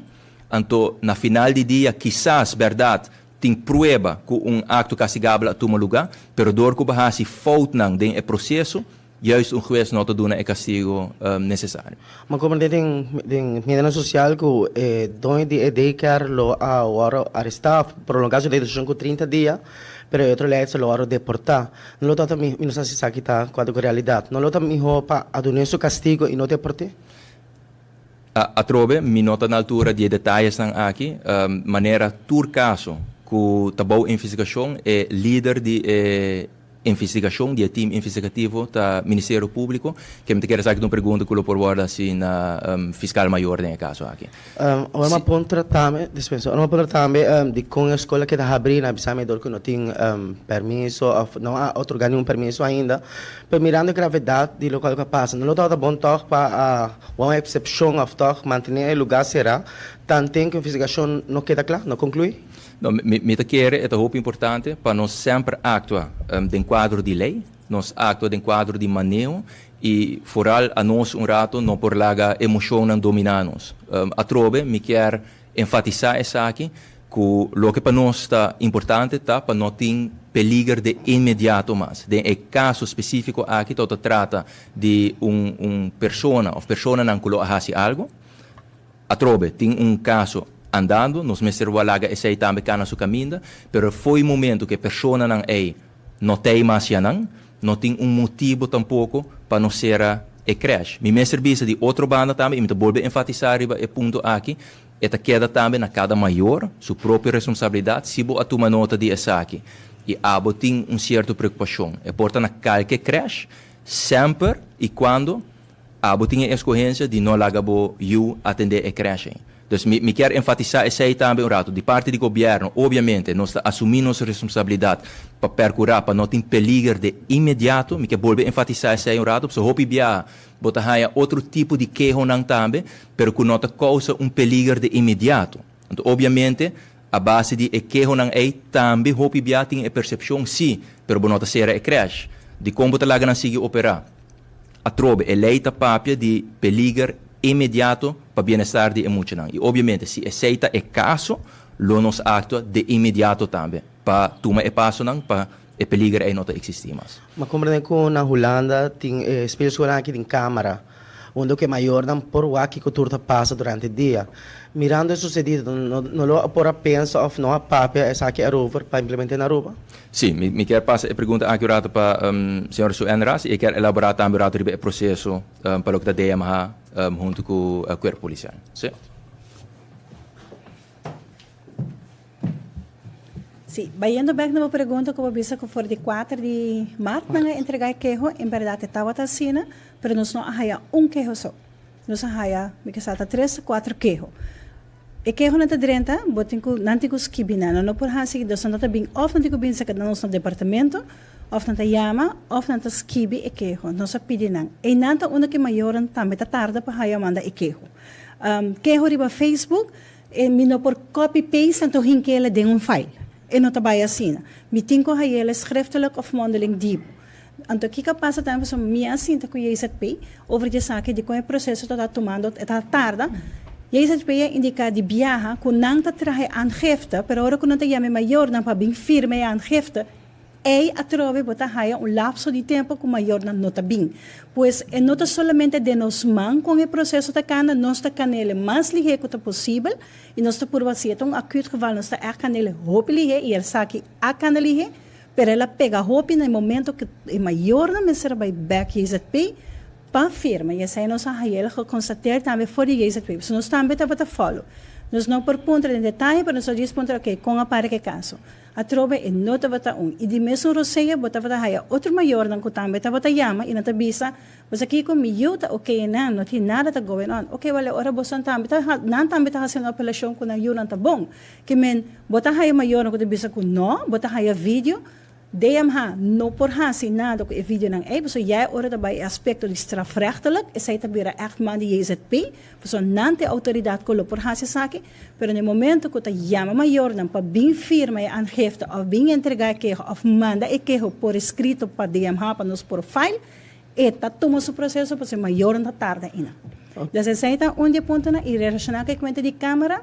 anto na final di dia kisas bèrdat tin prueba ku un akto kastigabel a tuma lugá, pero dor ku bo hasi foutnan den e proseso, Juist un hues no ta duna e castigo necesario. Ma comprende den den medianan social cu e doño di e daycare lo a worde aresta of prolonga su detencion cu 30 dia, pero e otro leidster lo worde deporta. No lo ta mi no sa si esaki ta cuadra cu realidad. No lo ta miho pa a dun'e su castigo y no deport'e? Atrobe mi no ta na altura di e detayesnan aki. Manera tur caso cu ta bou investigacion e lider di e Investigashon di e team investigativo ta Ministerio Públiko. Ke mi ta kere sa ki ta un pregunta ku lo por wòrdu hasi na Fiskal Mayor den e kaso aki. Ora mi a puntra tambe, dispensa, ora mi a puntra tambe dikon e skola keda habrí, nan a bisa mi dor ku no tin permiso òf no a otorgá ningun permiso ainda. Pero mirando e gravedat di lokual ku a pasa, no lo tabata bon tòg pa a wou un eksepshon òf tòg mantené e lugá será tanten ku investigashon no keda kla, no konkluí? No, mi, mi ta kere e ta hopi importante pa nos semper actua den cuadro di ley, nos actua den cuadro di maneho y vooral anos un rato no por laga emocionnan domina nos. Atrobe mi kier enfatisa esaki cu loke pa nos ta importante ta pa no tin peliger de inmediato mas. Den e caso specifico aki ta trata di un, un persona of personanan cu lo a haci algo. Atrobe, tin un kaso andando, nos mester wou a laga esei tambe kana su kaminda, pero fo'i momento ku e personanan ei no t'ei mas yanan, no tin un motibu tampoko pa no sera e krèsh. Mi mester bisa di otro banda tambe, i mi ta bolbe enfatisá riba e punto aki, e ta keda tambe na kada mayor su propio responsabilidat si bo a tuma nota di esaki i abo tin un sierto preokupashon. E por ta na kalke krèsh, semper i kuando Abo tin e escogencia di no laga bo yu atende e crèche. Dus mi mi kier enfatisa esey tambe un rato. Di parti di gobierno, obviamente, nos ta asumi nos responsabilidad pa percura pa no tin peliger de inmediato. Mi kier bolbe enfatisa esey un rato, pasobra hopi biaha bo ta haya otro tipo di kehonan tambe, pero cu no ta causa un peliger de inmediato. Anto, obviamente, a base di e kehonan ey tambe hopi biaha tin e percepcion, si, pero bo no ta cera e crèche. Dicon bo ta laga nan sigui opera? Atrobe, e lei ta papia di peliger inmediato pa bienestar di e muchanan. I obviamente, si esei ta e kaso, lo nos aktua de inmediato tambe pa tuma e pasonan pa e peliger ei no ta eksistí mas. Mi a komprendé ku na Hulanda tin e speelskoolnan aki tin kamera unda ku e mayornan por wak kiko tur ta pasa durante dia. Mirando e susedido, no lo a por a pensa òf no a papia esaki erover pa implement'é na Aruba? Sí, mi mi kier pasa e pregunta aki un rato pa señor Sue Ras y e kier elabora tambe un rato riba e proceso pa loke ta DMH hunto cu Cuerpo Policial. Sí. Sí, bayendo bek na bo pregunta ku bo bisa ku for di kuater di mart nan a entrega e keho, en bèrdat e tabata asina, pero nos no a haya un keho so. Nos a haya, mi ke sa ta tres o kuater keho. E kehonan ta drenta, bo tin ku, nan tin ku skibi nan. Nan no por hasi, dus nan ta bin òf nan tin ku bin saka nos na departamento. Of nan ta yama of nan ta skibi e keho. Nos a pidi nan. Einan ta unda ku e mayornan tambe ta tarda pa haya manda e keho. Keho riba Facebook, e mi no por copy paste anto hink'ele den un file. E no ta bai asina. Mi tin ku hay'ele schriftelijk of mondeling di bo. Anto kiko a pasa tambe pasobra mi a sinta ku JZP over di esaki di kon e proseso ta tumando e ta tarda. JZP a indiká di biaha ku nan ta traha e aangifte pero ora ku nan ta yama e mayornan pa bin firma e aangifte ei atrobe bo ta haya un lapso di tempo ku mayornan no ta bin. Pues e no ta solamente den nos man kon e proseso ta kana, nos ta kan'el mas lihé ku ta posibel i nos ta purba si e ta un acuut geval nos ta ègt kan'el hopi lihé i esaki a kana lihé. Pero el a pega hopi na e momento cu e mayornan mester a bay bek JZP pa firma y esey nos a hayel geconstateer tambe for di JZP. Pasobra nos tambe tabata follow. Nos no por puntra den detaye pero nos a djis puntra ok con a para cu e caso. Atrobe e no tabata un. Y di mesun rosea bo tabata haya otro mayornan cu tambe tabata yama y nan ta bisa bo sa kico mi yiu ta ok nan no tin nada ta going on. Ok wale ora boso tambe ta nan tambe ta haciendo apelacion cu nan yiunan ta bon. Ke men, bo ta haya mayornan ku ta bisa ku no, bo ta haya video. DMH no por hasi nada ku e videonan ei, pasobra ya e ora ta bai e aspekto di strafrechtelijk, esei ta bira ègt man di JZP, pasobra nan ta e outoridat ku lo por hasi esaki. Pero na e momento ku ta yama mayornan pa bin firma e aangifte òf bin entregá e keho òf manda e keho por eskrito pa DMH pa nos por file, e ta tuma su proseso pasobra e mayornan ta tarda einan. Dus esei ta un di e puntonan i relashoná ku e kuenta di kamera.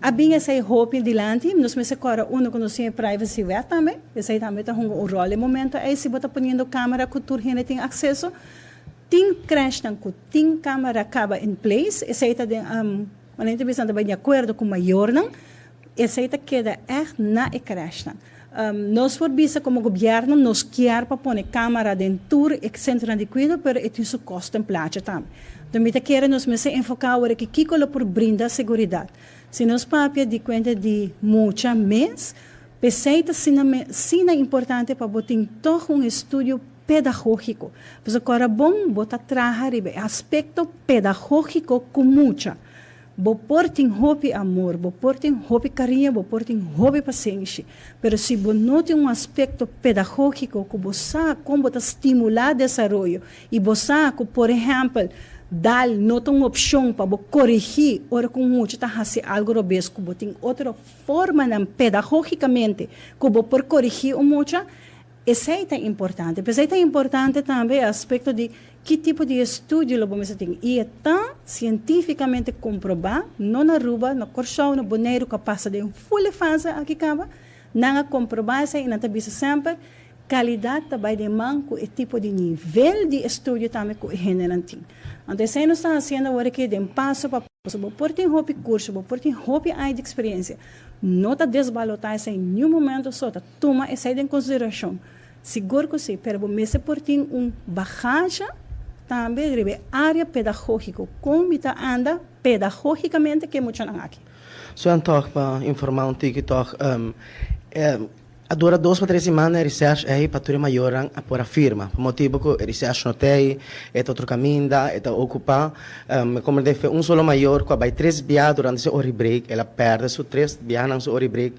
A bin esei hopi dilanti, nos mester kòrda unu ku nos tin e privacy wet tambe, esei tambe ta hunga un ròl e momento ei si bo ta poniendo kamera ku tur hende tin akseso. Tin krèshnan ku tin kamera kaba in place, esei ta den manera ta bisa nan ta bai di akuerdo ku mayornan, esei ta keda ègt na e krèshnan. Nos por bisa komo gobièrnu nos kier pa pone kamera den tur e sentronan di kuido pero e tin su kostenplaatje tambe. Enton mi ta kere nos mester enfoká awor aki kiko lo por brinda seguridat. Si nos papia di kuenta di mucha mes, p'esei ta asina asina importante pa bo tin tòg un estudio pedagógiko. Pasobra ku ora bon bo ta traha riba e aspekto pedagógiko ku mucha. Bo por tin hopi amor, bo por tin hopi kariño, bo por tin hopi pasenshi, pero si bo no tin un aspekto pedagógiko ku bo sa kon bo ta stimulá desaroyo i bo sa ku, por ehèmpel, dal no ta un opshon pa bo korigí ora ku un mucha ta hasi algu robes, ku bo tin otro formanan pedagógikamente ku bo por korigí un mucha, Esei ta importante. P'esei ta importante tambe e aspekto di ki tipo di estudio lo bo mester tin. I e ta sientífikamente komprobá, no na Aruba, na Kòrsou, na Boneiru ku a pasa den ful e fase aki kaba, nan a komprobá esei i nan ta bisa semper kalidat ta bai den man ku e tipo di nivel di estudio tambe ku e hendenan tin. Anto esei nos ta hasiendo awor aki den paso pa paso. Bo por tin hopi kurso, bo por tin hopi aña di eksperensia, no ta desbalotá esei niun momento so, ta Tuma esei den konsiderashon. Sigur ku si, pero bo mester por tin un bagahe tambe riba e área pedagógiko. Kon mi ta anda pedagógikamente ku e muchanan aki? Suan tòg pa informá un tiki tòg a dura dos pa tres siman e research ei pa tur e mayornan a por a firma. Pa motibu ku e research no ta ei, e ta otro kaminda, e ta okupá. Mi komprendé fe un solo mayor ku a bai tres bia durante su ora di break, el a pèrdè su tres bianan su ora di break.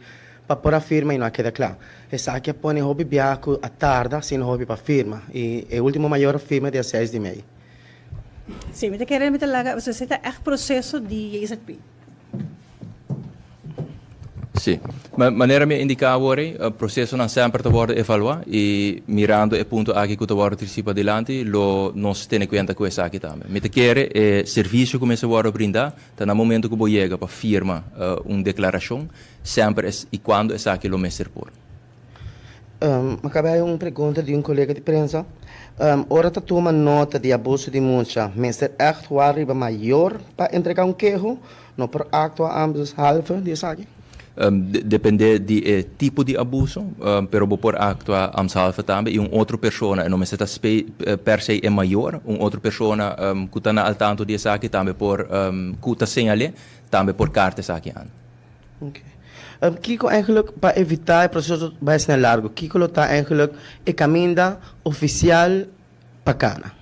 Pa por a firma y no a keda cla. Esaki a pone hopi biaha cu a tarda sin hopi pa firma y e ultimo mayor a firma dia seis di mei. Sí, mi ta kere mi ta laga, pasobra esei ta ègt proseso di JZP. Sí. Manera mi a indica awor ei, procesonan semper ta wordo evalua y mirando e punto aki cu ta wordo treci padilanti lo nos tene cuenta cu esaki tambe. Mi ta kere e servicio cu mester wordo brinda ta na momento cu bo yega pa firma un declaracion Semper es y cuando esaki lo mester por. Mi acaba hay un pregunta di un colega di prensa. Ora ta tuma nota di abuso di mucha, mester echt wak riba mayor pa entrega un keho? No por actua ambtshalve di esaki? Depende di e tipo di abuso, pero bo por actua ambtshalve tambe y un otro persona, e no mester ta per se e mayor, un otro persona cu ta na altanto di esaki tambe por, cu ta señal'e, tambe por carta esaki an. Ok. Kiko eigenlijk pa evitá e proseso bai asina largu, kiko lo ta eigenlijk e kaminda ofisial pa kana?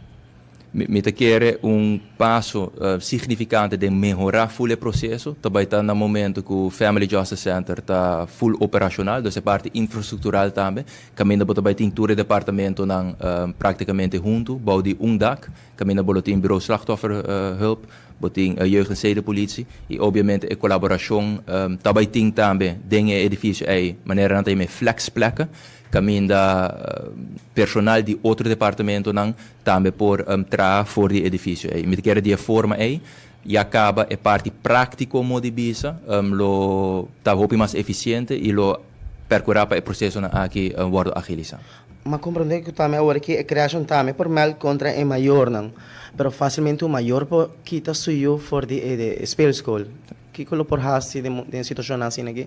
Mi ta kere un paso significante den mehora full e proceso ta bay ta na momento cu Family Justice Center ta full operacional, dus e parti infrastructural tambe, caminda bo ta bay tin tur e departamentonan practicamente hunto bou di un dak, caminda bo lo tin Bureau Slachtofferhulp, bo tin Jeugd en Zedenpolitie y obviamente e colaboracion ta bay tin tambe den e edificio ey manera nan ta yama e flexplekken, caminda personal di otro departamentonan tambe por traha for di e edificio ey. Mi ta kere di e forma ey ya caba e parti practico mo di bisa lo ta hopi mas eficiente y lo percura pa e procesonan aki wordo agilisa. M'a comprende cu tambe awor aki e creacion tambe por meld contra e mayornan, pero facilmente un mayor por kita su yu for di e speelschool. Kico lo por haci den situacionnan asina aki?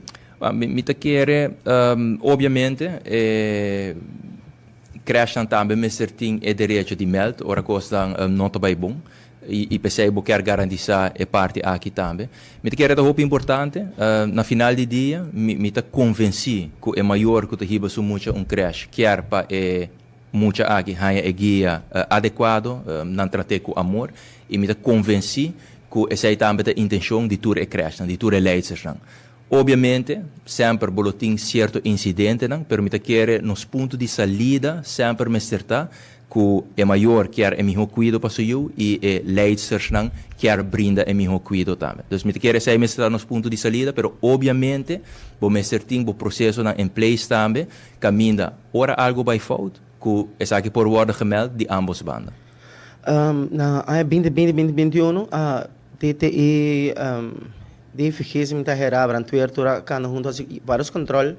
Mi ta kere, obviamente, e crèshnan tambe mester tin e derecho di meld ora cosnan no ta bay bon y p'esey bo kier garantisa e parti aki tambe. Mi ta kere ta hopi importante, na final di dia mi ta convenci cu e mayor cu ta hiba su mucha un crèsh kier pa e mucha aki haña e guia adecuado, nan trat'é cu amor y mi ta convenci cu esey tambe ta intencion di tur e crèshnan, di tur e leidstersnan. Obviamente, semper bo lo tin cierto incidentenan, pero mi ta kere nos punto di salida semper mester ta cu e mayor kier e miho cuido pa su yiu y e leidstersnan kier brinda e miho cuido tambe. Dus mi ta kere esey mester ta nos punto di salida, pero obviamente bo mester tin bo procesonan in place tambe caminda ora algo bay fout cu esaki por wordo gemeld di ambos banda. Na aña binti binti binti 21 DTI di vergissing ta hera brandweer tur a kanda hunto hasi varios control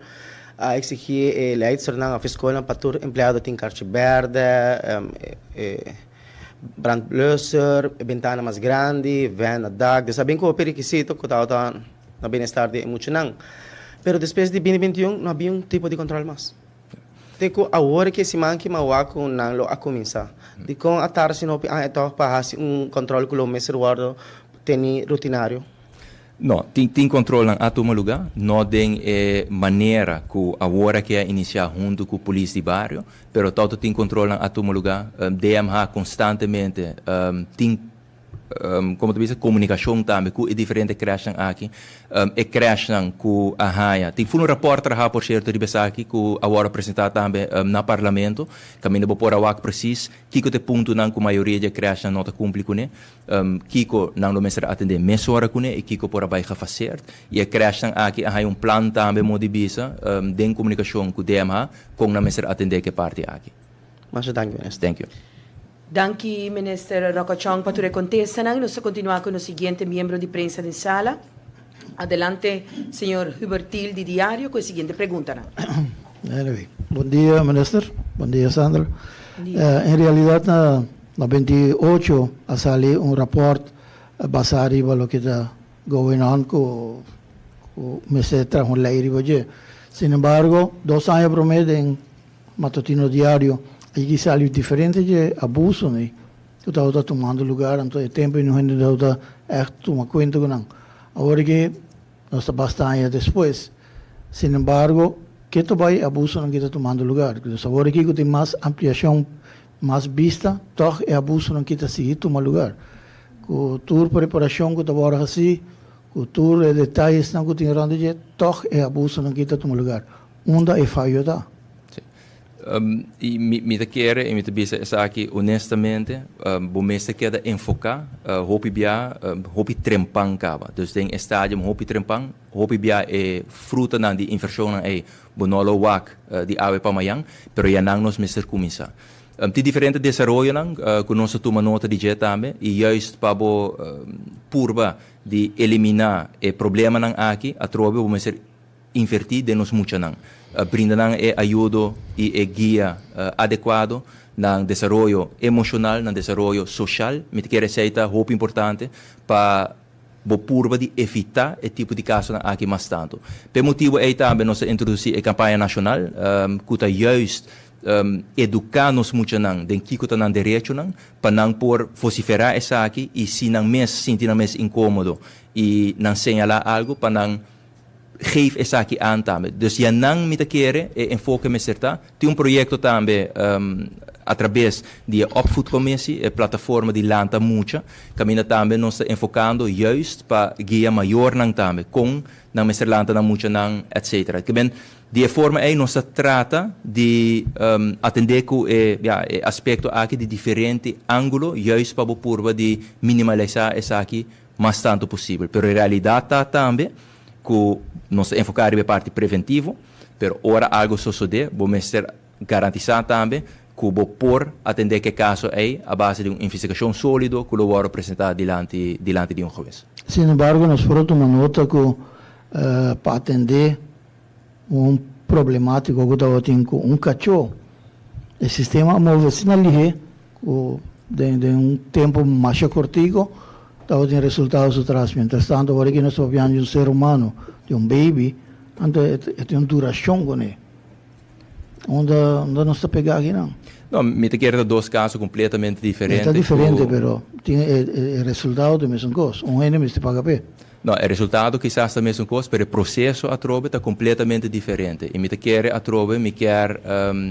a exigi e leidsternan of e scolnan pa tur empleado tin karchi berde e brandblusser e bentana mas grandi ven na dak dus a bin ku hopi rekisito ku tabata na bienestar di e muchanan pero despues di binti 21 no a bin un tipo di control mas. Te ku awor ke siman ki mawak ku nan lo a kuminsá. Dikon a tarda asina hopi aña tòg pa hasi un kòntròl ku lo mester wòrdu teni rutinario? No, tin tin kòntròlnan a tuma lugá, no den e manera ku awor a ke a inisiá huntu ku polis di bario, pero tòg tin kòntròlnan a tuma lugá. DMH konstantemente tin Como ta bisa comunicacion tambe cu e diferente crashnan aki. E crashnan cu a haya. Tin full un rapport traha por cierto riba esaki cu a wordo presenta tambe na Parlamento. Caminda bo por a wak precies kico ta e puntonan cu mayoria di e crashnan no ta cumpli cune. Kico nan lo mester atende mesora cune y kico por a bay gefaseerd. Y e crashnan aki a haya un plan tambe mo di bisa den comunicacion cu DMH con nan mester atende cu e parti aki. Masha danki minister. Thank you. Danki Minister Rocco Chong pa tur e contestanan. Nos ta continua cu nos siguiente miembro di prensa den sala. Adelante señor Hubert Thiel di Diario cu e siguiente preguntanan. Anyway, bon dia Minister, bon dia Sandra. En realidad na 98 a sali un rapport basa riba loke ta going on cu mester traha un ley riba dje. Sin embargo, 2 aña prome den Matutino Diario, allí salió diferente de abuso, né? Ku tabata tumando lugá, anto e tempu no hende tabata echt tuma kuenta ku nan. Awor ku nos ta basta aña despues. Sin embargo, ku bai abuso nan ta tumando lugá. Anto awor aki ku tin mas ampliashon, mas bista, toch e abuso nan ta sigui tuma lugá. Ku tur preparashon ku tabata asina, ku tur e detayenan ku tin rònt di toch e abuso nan ta tuma lugá. Unda e fayo ta? I mi ta kere i mi ta bisa esaki honestamente, bo mester keda enfoká hopi bia hopi trempan kaba. Dus den e stadium hopi trempan, hopi bia e frutanan di invershonnan ei bo no lo wak di awe pa mañan, pero ya nan nos mester kuminsá. Tin diferente desaroyonan ku nos a tuma nota di dje tambe i juist pa bo purba di eliminá e problemanan aki atrobe bo mester invertí den nos muchanan. Brinda nan e ayudo i e guia adekuado nan desaroyo emoshonal, nan desaroyo sosial. Mi ta kere esei ta hopi importante pa bo purba di evitá e tipo di kasonan aki mas tantu. P'e motibu ei tambe nos a introdusí e kampaña nashonal ku ta juist eduká nos muchanan den kiko ta nan derechonan pa nan por vosiferá esaki i si nan mes sinti nan mes inkómodo i nan señalá algu pa nan geef esaki aan tambe. Dus ya nan mi ta kere e enfoke mester ta. Tin un proyekto tambe. Atrabes di e opvoedcommissie, e plataforma di Lanta Mucha, caminda tambe nos ta enfocando juist pa guia mayornan tambe, con nan mester lanta nan muchanan, etc. Ke men, di e forma ei nos ta trata di atende cu e, ja, e aspecto aki di diferente angulo, juist pa bo purba di minimalisa esaki mas tanto posibel. Pero e realidad ta tambe cu nos ta enfoca riba e parti preventivo, pero ora algo sosode, bo mester Garantisá tambe ku bo por atendé ku e kaso ei a base di un investigashon sólido ku lo wòrdu presentá dilanti dilanti di un hues. Sin embargo, nos por a tuma nota ku pa atendé un problemátiko ku tabatin ku un kachó, e sistema a move asina lihé ku den den un tempu masha kortiko tabatin resultado su tras. Mientras tanto, ora ki nos ta papiando di un ser humano, di un baby, anto e tin un durashon kuné. Unda unda nos ta pega akinan? No, mi ta kere ta dos kaso kompletamente diferente. E ta diferente, pero tin e e resultado ta e mesun kos. Un hende mester paga p'e. No, e resultado kisas ta mesun kos, pero e proseso atrobe ta kompletamente diferente. I mi ta kere atrobe, mi kier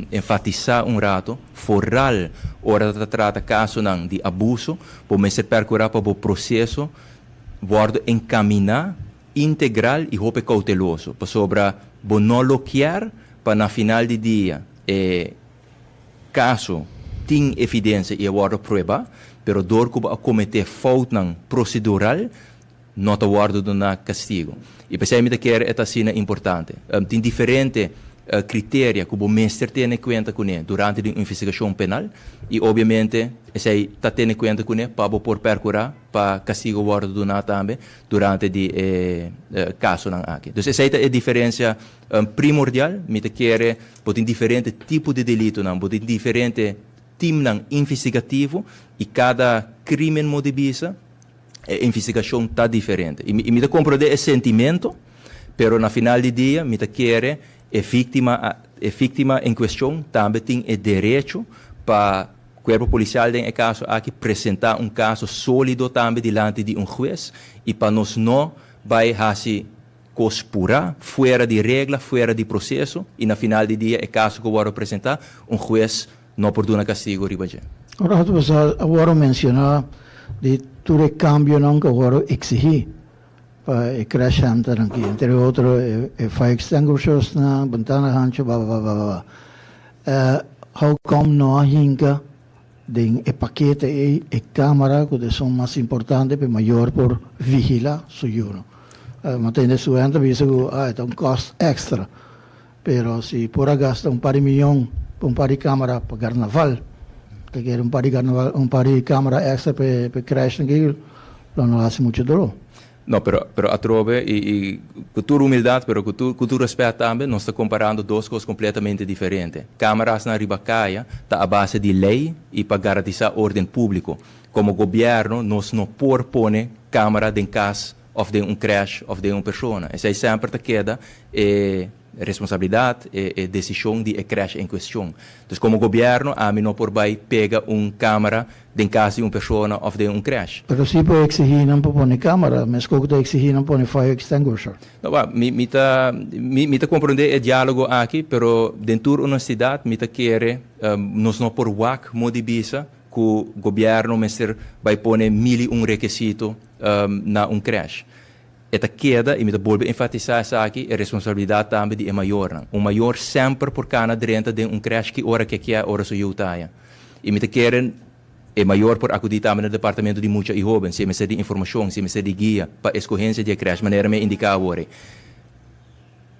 enfatisá un rato, foral ora ta trata kasonan di abuso, bo mester perkurá pa bo proseso wòrdu enkaminá integral i hopi kouteloso, pasobra bo no lo kier pa na final di dia e kaso tin evidensia i a wòrdu prueba, pero dor ku bo a kometé foutnan prosedural no ta wòrdu duná kastigu. I p'esei mi ta kere e ta asina importante. Tin diferente kriteria ku bo mester tene kuenta kuné durante di un investigashon penal i obiamente esei ta tene kuenta kuné pa bo por perkurá pa kastigu wòrdu duná tambe durante di e kasonan aki. Dus esei ta e diferensia primordial. Mi ta kere bo tin diferente tipo di delitonan, bo tin diferente timnan investigativo i kada krimen mo di bisa e investigashon ta diferente. I mi ta komprondé e sentimento, pero na final di dia mi ta kere e víktima e víktima en kuestion tambe tin e derecho pa Cuerpo Policial den e caso aki presenta un caso solido tambe dilanti di un hues y pa nos no bay haci cos pura, fuera di regla, fuera di proceso y na final di dia e caso cu wordo presenta un hues no por duna castigo riba dje. Ora ta pasa a wordo menciona di tur e cambionan cu a wordo exigi pa e crash center aki, entre otro e fire extinguishersnan, bentana hancho, bla bla bla bla. How come no a hinka den e pakete ei e camara cu ta esun mas importante pa e mayor por vigila su yuno? Mi tende su hende ta bisa cu ah e ta un cost extra, pero si por a gasta un par di miyon pa un par di camara pa carnaval, ta kere un par di carnaval un par di camara extra pa e crash nan lo no haci mucho dolor. No, pero, pero atrobe, i, i ku tur humildat, pero ku tur, ku tur rèspèt tambe, nos ta komparando dos kos kompletamente diferente. Kamerasnan riba kaya ta a base di lei i pa garantisá órden públiko. Komo gobièrnu nos no por pone kamera den kas òf den un krèsh òf den un persona. Esei semper ta keda e. Responsabilidad, e e decision di e crèche en cuestion. Dus como gobierno ami no por bay pega un camera den cas di un persona of den un crèche. Pero si por exigi nan pa pone camera, mesco cu ta exigi nan pone fire extinguisher. No, ba, mi mi ta mi mi ta comprende e dialogo aki, pero den tur honestidad mi ta kere nos no por wak mo di bisa cu gobierno mester bay pone mil y un rekesito na un crèche. E ta keda, i mi ta bolbe enfatisá esaki, e responsabilidat tambe di e mayornan. Un mayor semper por kana drenta den un krèsh ki ora ke kier ora su yu ta aya. I mi ta kere e mayor por akudí tambe na departamento di mucha i hóben si e mester di informashon, si e mester di guia pa eskohensia di e krèsh, manera mi a indiká awor ei.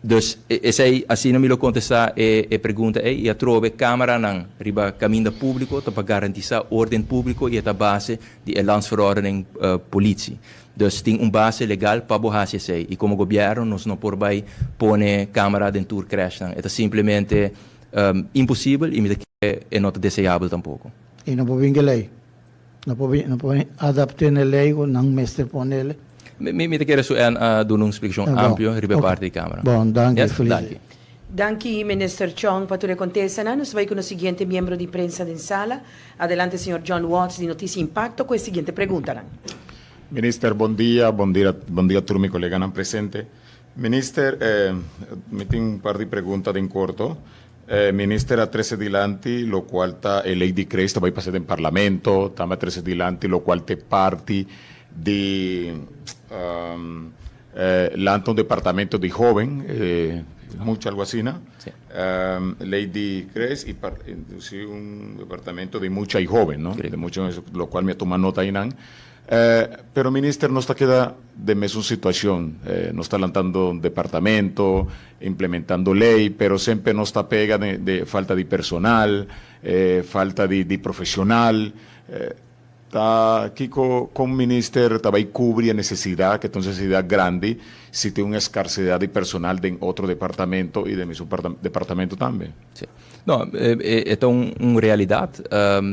Dus, esei, asina mi lo kontestá e e pregunta ei. I atrobe kámaranan riba kaminda públiko ta pa garantisá órden públiko i e ta base di e Landsverordening Politie. Dus tin un base legal pa bo hasi esei. I komo gobièrnu nos no por bai pone kámara den tur krèshnan. E ta simplemente imposibel i mi ta kere e no ta deseabel tampoko. I no por bin ku e lei. No por no por adapt'é na e lei ku nan mester ponele. Mi mi ta kere su en a duna un splikashon amplio riba e parti di kámara. Bon, danki. Yes, danki. Danki Minister Chong pa tur e kontestanan. Nos bai ku nos siguiente miembro di prensa den sala. Adelante señor John Watts di Noticia Impacto ku e siguiente preguntanan. Minister bon dia, bon dia bon dia tur mi koleganan presente. Minister mi tin un par di pregunta den korto. Minister a trece dilanti locual ta e ley di crèche ta bay pasa den Parlamento, tambe a trece dilanti locual ta e parti di lanta un departamento di hoben, mucha algo asina, ley di crèche y introduci un departamento di mucha y hoben, no? Di mucha, locual mi a tuma nota eynan. Pero minister nos ta keda den mesun situacion. Nos ta lantando un departamento, implementando ley, pero semper nos ta pega den falta di personal, falta di profesional. Ta kico con minister ta bay cubri e necesidad, que ta un necesidad grandi, si tin un escarsedad di personal den otro departamento y den mesun departamento tambe? Si. No, e ta un realidad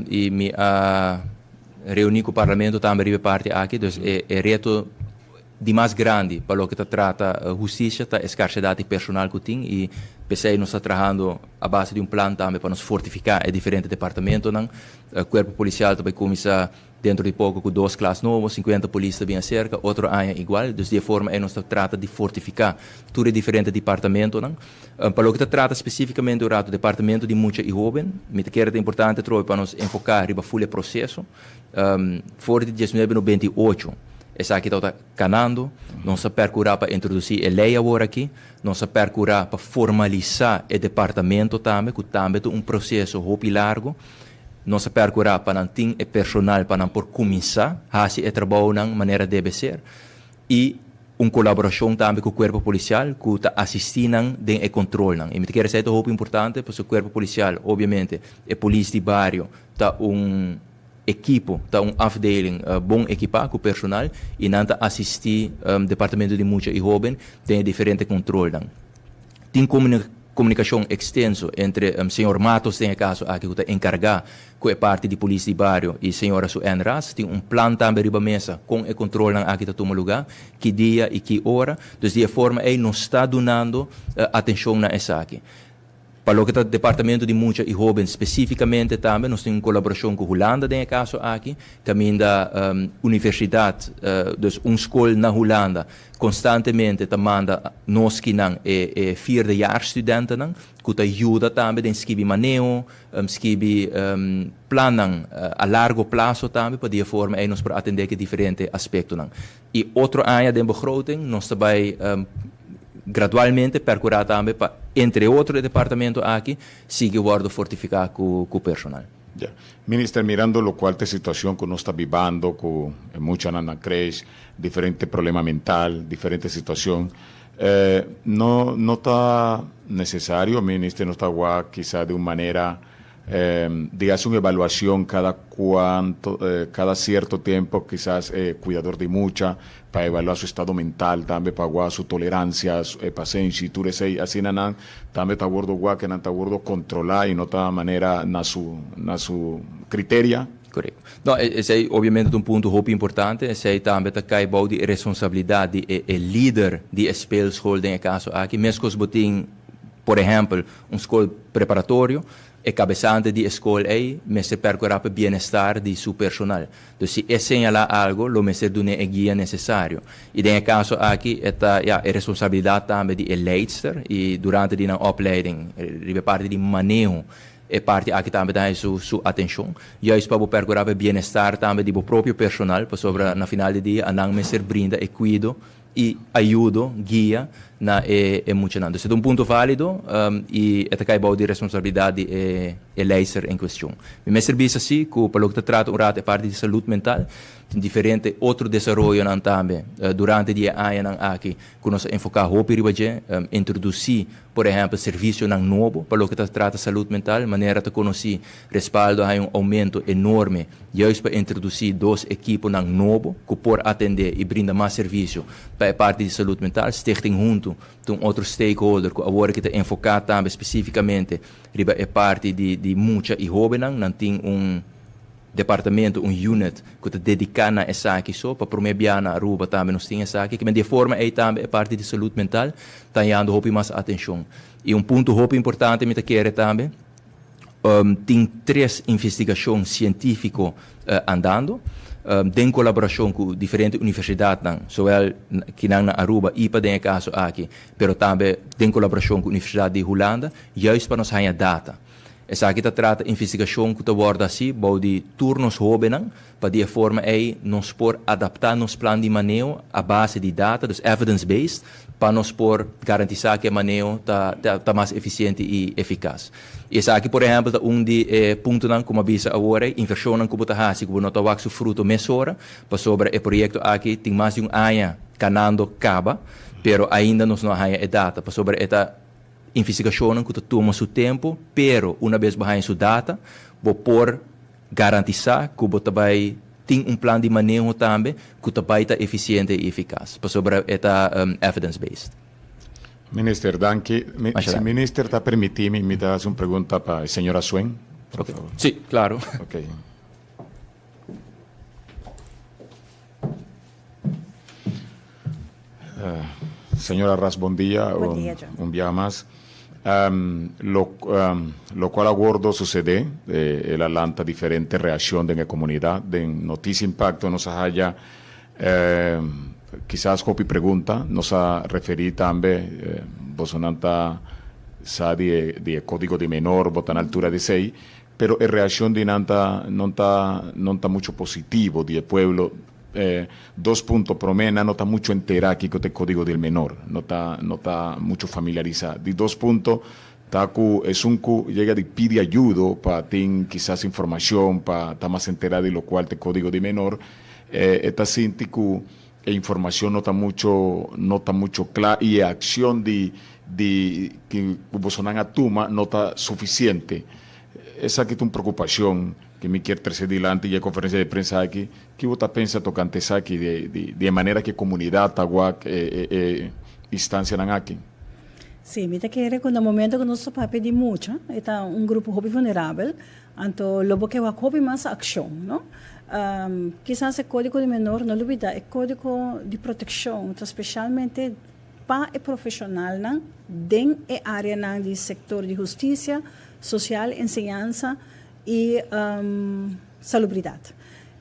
y mi a reuni cu Parlamento tambe riba e parti aki, dus e reto di mas grandi pa loke ta trata husticia ta e scarsedad di personal cu tin y p'esey nos ta trahando a base di un plan tambe pa nos fortifica e diferente departamentonan. Cuerpo Policial ta bay cuminsa dentro di poco cu dos klas nobo, 50 polis ta bin acerca, otro aña igual, dus di e forma ey nos ta trata di fortifica tur e diferente departamentonan. Pa loke ta trata specificamente un rato departamento di mucha y hoben, mi ta kere ta importante atrobe pa nos enfoca riba ful e proceso. For di 1998 esaki tabata canando, nos a percura pa introduci e ley awor aki, nos a percura pa formalisa e departamento tambe, cu tambe ta un proceso hopi largo. Nos a percura pa nan tin e personal pa nan por cuminsa haci e trabounan manera debe ser. Y un colaboracion tambe cu Cuerpo Policial cu ta asisti nan den e controlnan. Y mi ta kere esey ta hopi importante pasobra Cuerpo Policial, obviamente, e polis di bario ta un ekipo, ta un afdeling bon ekipa cu personal y nan ta asisti Departamento di Mucha y Hoben den e diferente controlnan. Tin comunicacion extenso entre señor Matos den e caso aki cu ta encarga cu e parti di polis di bario y señora Su Ann Ras. Tin un plan tambe riba mesa con e controlnan aki ta tuma luga, ki dia y ki ora. Dus di e forma ey nos ta dunando atencion na esaki. Pa loke ta Departamento di Mucha y Hoben specificamente tambe nos tin un colaboracion cu Hulanda den e caso aki, caminda universidad, dus un scol na Hulanda, constantemente ta manda nos kinan e e vierdejaarsstudentennan cu ta yuda tambe den skibi maneho, skibi plannan a largo plazo tambe pa di e forma ey nos por atende cu e diferente aspectonan. Y otro aña den begroting nos ta bay gradualmente percura tambe pa entre otro e departamento aki sigui wordo fortifica cu personal. Ya. Minister, mirando locual ta e situacion cu nos ta bibando cu e muchanan na creche, diferente problema mental, diferente situacion, no no ta necesario, Minister, nos ta wak kisa di un manera di haci un evaluacion cada cuanto, cada cierto tempo, kisas e cuidador di mucha pa evalua su estado mental tambe, pa wak su tolerancia, su e pasenshi, tur esey, asina nan tambe ta wordo wak, nan ta wordo controla y no ta manera na su na su criteria. Correcto. No, esey obviamente ta un punto hopi importante, esey tambe ta cay bou di e responsabilidad di e e lider di e speelschool den e caso aki, mescos bo tin por ehempel un scol preparatorio, e cabesante di e scol ey mester percura pa e bienestar di su personal. Dus si e señala algo, lo mester dun'é e guia necesario. Y den e caso aki e ta, ya, e responsabilidad tambe di e leidster y durante di nan opleiding riba e parti di maneho, e parti aki tambe ta haña su su atencion. Juist pa bo percura pa e bienestar tambe di bo propio personal, pasobra na final di dia anan mester brinda e cuido y ayudo, guia, na e e muchanan. Dus e ta un punto valido y e ta cay bao di responsabilidad di e e leister en cuestion. Mi mester bisa si cu pa loke ta trata un rato e parti di salud mental, tin diferente otro desaroyonan tambe durante di e añanan aki cu nos a enfoca hopi riba dje, introduci por ehempel servicionan nobo pa loke ta trata salud mental, manera ta conoci Respaldo a haña un aumento enorme juist pa introduci dos ekiponan nobo cu por atende y brinda mas servicio pa e parti di salud mental. Stichting Huntu ta un otro stakeholder cu awor aki ta enfoca tambe specificamente riba e parti di di mucha y hobennan. Nan tin un departamento, un unit cu ta dedica na esaki so. Pa prome bia na Aruba tambe nos tin esaki. Kimen di e forma ey tambe e parti di salud mental ta hañando hopi mas atencion. Y un punto hopi importante mi ta kere tambe. Tin tres investigashon sientífiko andando. den kolaborashon ku diferente universidatnan, zowel kinan na Aruba i pa den e kaso aki, pero tambe den kolaborashon ku Universidat di Hulanda, juist pa nos haña data. Esaki ta trata investigashon ku ta wòrdu hasi bou di tur nos hóbennan, pa di e forma ei nos por adaptá nos plan di maneho a base di data, dus evidence based, pa nos por garantisá ku e maneho ta ta mas efisiente i efikas. I esaki por ehèmpel ta un di e puntonan ku mi a bisa awor ei, invershonnan ku bo ta hasi ku bo no ta wak su fruto mesora, pasobra e proyekto aki tin mas di un aña kanando kaba, pero ainda nos no a haña e data, pasobra e ta investigashonnan ku ta tuma su tempu, pero una bes bo haña su data, bo por Garantisá ku bo ta bai tin un plan di maneho tambe ku ta bai ta efisiente i efikas, pasobra e ta evidence based. Minister, danki. Masha Si danki. minister ta permití mi, mi ta hasi un pregunta pa e señora Suen, por Ok. favor. Sí, klaro. Ok. Señora Ras, bon dia. Bon dia, John. Un biaha mas. Lo locual a wordo sucede, el a lanta diferente reaccion den e comunidad. Den Noticia Impacto nos a haya kisas hopi pregunta. Nos a referi tambe, bosonan ta sa di e di e codigo di menor, bo ta na altura di esey, pero e reaccion di nan ta non ta non ta mucho positivo di e pueblo. Dos punto, promé, nan no ta mucho enterá kiko ta e Código del Menor, no ta no ta mucho familiarisá. Di dos punto, ta ku esun ku yega di pidi ayudo pa tin kisas informashon, pa ta mas enterá di lokual ta e Código di Menor, e ta sinti ku e informashon no ta mucho no ta mucho kla i e akshon di di ku bosonan a tuma no ta sufisiente. Esaki ta un preokupashon ku mi kier trese dilanti di e konferensia di prensa aki. Ki bo ta pensa tokante esaki di di e manera ku e komunidat ta wak e e e instansianan aki? Sí, mi ta kere ku na momento ku nos ta papia di mucha, e ta un grupo hopi vulnerabel, anto lo bo ke wak hopi mas akshon, no? Kisas e kódigo di menor, no lubida, e kódigo di protekshon ta speshalmente pa e profeshonalnan den e áreanan di sektor di hustisia, sosial, enseñansa i salubridat.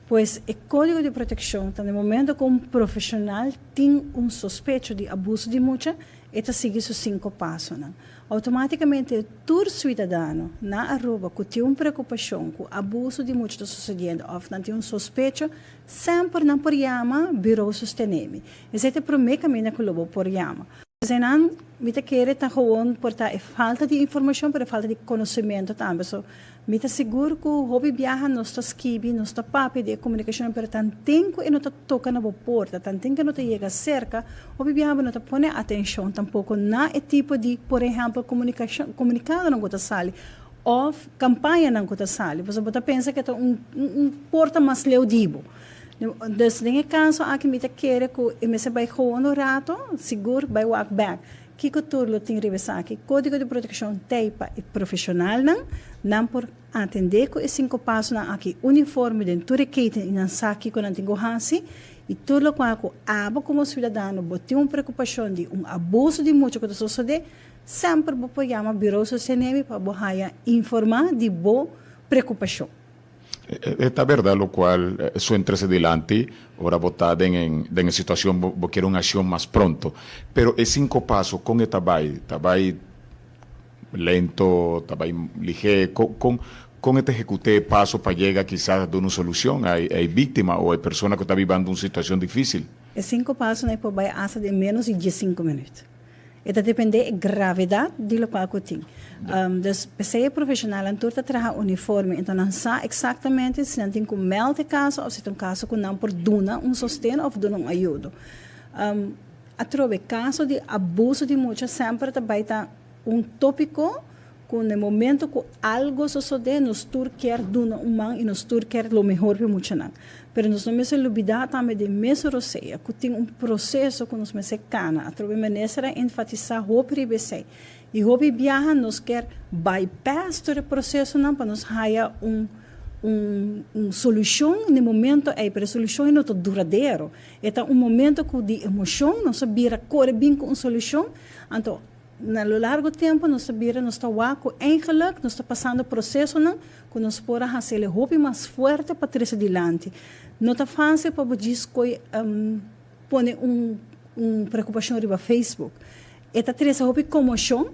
Pues e kódigo di protekshon ta na e momento ku un profeshonal tin un sospecho di abuso di mucha, e ta sigui su sinku pasonan. Outomátikamente tur suidadano na Aruba ku tin un preokupashon ku abuso di mucha ta sosediendo òf nan tin un sospecho, semper nan por yama Bureau Sostenemi. Esei ta e promé kaminda ku lo bo por yama. Eseinan mi ta kere ta gewoon por ta e falta di informashon pero e falta di konosementu tambe. So mi ta sigur ku hopi biaha nos ta skibi, nos ta papia di e komunikashonnan pero tanten ku e no ta toka na bo porta, tanten ku e no ta yega serka, hopi biaha bo no ta pone atenshon tampoko na e tipo di por ehèmpel komunikashon, komunikadonan ku ta sali òf kampañanan ku ta sali. Pasobra bo ta pensa ku e ta un un porta mas leu di bo. Dus den e kaso aki mi ta kere ku e mester bai gewoon un rato, sigur bai wak bek. Kiko tur lo tin riba esaki? Kódigo di protekshon t'ei pa e profeshonalnan, nan por atendé ku e sinku pasonan aki uniforme den tur e keten i nan sa kiko nan tin ku hasi. I tur lokual ku abo komo siudadano bo tin un preokupashon di un abuso di mucha ku ta sosodé, semper bo por yama Bureau Sostenemi pa bo haya informá di bo preokupashon. E ta berdad locual su entrese dilanti ora bo ta den den e situacion bo bo kier un accion mas pronto. Pero e cinco paso con e ta bay? Ta bay lento, ta bay lihe? Con con con e ta ehecuta e paso pa yega kisas a duna un solucion a e victima o e persona cu ta bibando un situacion dificil? E cinco pasonan e por bay hasta den menos di diescinco minuut. E ta depende e gravedad di locual cu tin. Dus p'esey e profesionalnan tur ta traha uniforme, enton nan sa exactamente si nan tin cu meld e caso of si ta un caso cu nan por duna un sosten of duna un ayudo. Atrobe, caso di abuso di mucha semper ta bay ta un topico cu na e momento cu algo sosode nos tur kier duna un man y nos tur kier lo mehor pa e muchanan. Pero nos no mester lubida tambe den mesun rosea cu tin un proceso cu nos mester cana. Atrobe minister a enfatisa hopi riba esey. Y hopi biaha nos kier bypass tur e procesonan pa nos haya un un un solucion na e momento ey, pero e solucion ey no ta duradero. E ta un momento cu di emocion nos a bira core bin cu un solucion, anto. Na lo largo tempo nos ta bira nos ta wak ku eigenlijk nos ta pasando procesonan ku nos por a hasi el hopi mas fuerte pa trese dilanti. No ta fácil pa bo djis koe pone un un preokupashon riba Facebook. E ta trese hopi komoshon,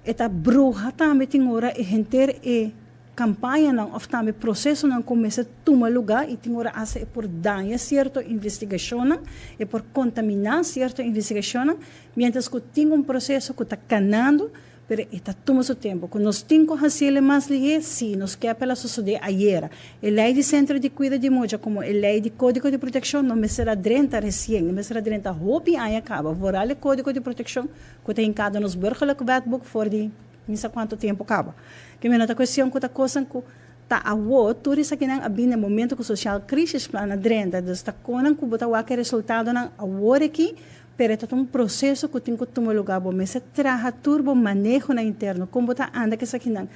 e ta bruha tambe tin ora e henter e Kampañanan òf tambe prosesonan ku mester tuma lugá i tin ora asta e por daña sierto investigashonnan, e por kontaminá sierto investigashonnan, miéntras ku tin un proseso ku ta kanando, pero e ta tuma su tempu. Ku nos tin ku hasiel e mas lihé? Sí, nos ke apela sosodé ayera. E lei di Sentro di Kuido di Mucha komo e lei di Kódigo di Protekshon no mester a drenta resien, e mester a drenta hopi aña kaba, vooral e Kódigo di Protekshon ku ta hinkado nos Burgerlijk Wetboek for di. Mi sa cuanto tempo caba. Ke mi no ta cuestion cu ta cosnan cu ta awo, tur esakinan a bin den momento cu Sociaal Crisisplan a drenta. Dus ta conan cu bo ta wak e resultadonan awor aki, pero e ta un proceso cu tin cu tuma lugar. Bo mester traha tur bo manehonan interno, con bo ta anda cu esakinan.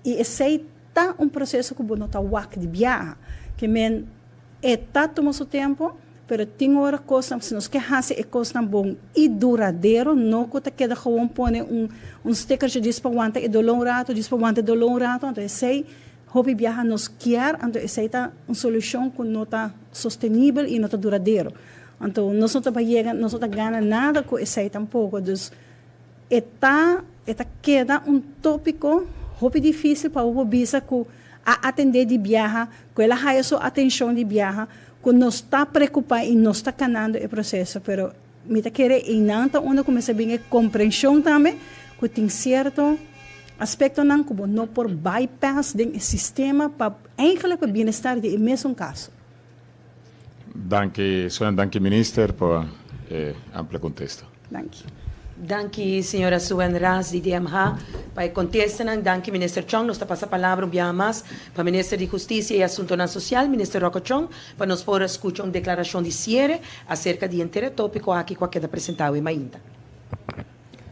Y esey ta un proceso cu bo no ta wak di biaha. Ke men e ta tuma su tempo. Pero tin ora kosnan, si nos ke hasi e kosnan bon i duradero, no ku ta keda gewoon pone un un stickertje djis pa wanta e doló un rato, djis pa wanta e doló un rato, anto esei hopi biaha nos kier, anto esei ta un solushon ku no ta sostenibel i no ta duradero. Anto nos no ta bai yega, nos no ta gana nada ku esei tampoko. Dus e ta e ta keda un tópiko hopi difísil pa bo por bisa ku a atendé di biaha, ku el a haya su atenshon di biaha, Ku nos ta preokupá i nos ta kanando e proseso, pero mi ta kere einan ta unda ku mester bin e komprenshon tambe ku tin sierto aspektonan ku bo no por bypass den e sistema pa eigenlijk pa bienestar di e mesun kaso. Danki Suen, danki Minister pa e amplio kontesta. Danki. Danki señora Suen Ras di DMH pa e contestanan. Danki Minister Chong. Nos ta pasa palabra un biaha mas pa Minister di Husticia y Asuntonan Social, Minister Rocco Chong, pa nos por a scucha un declaracion di ciere acerca di henter e topico aki cu a keda presenta awe mainta.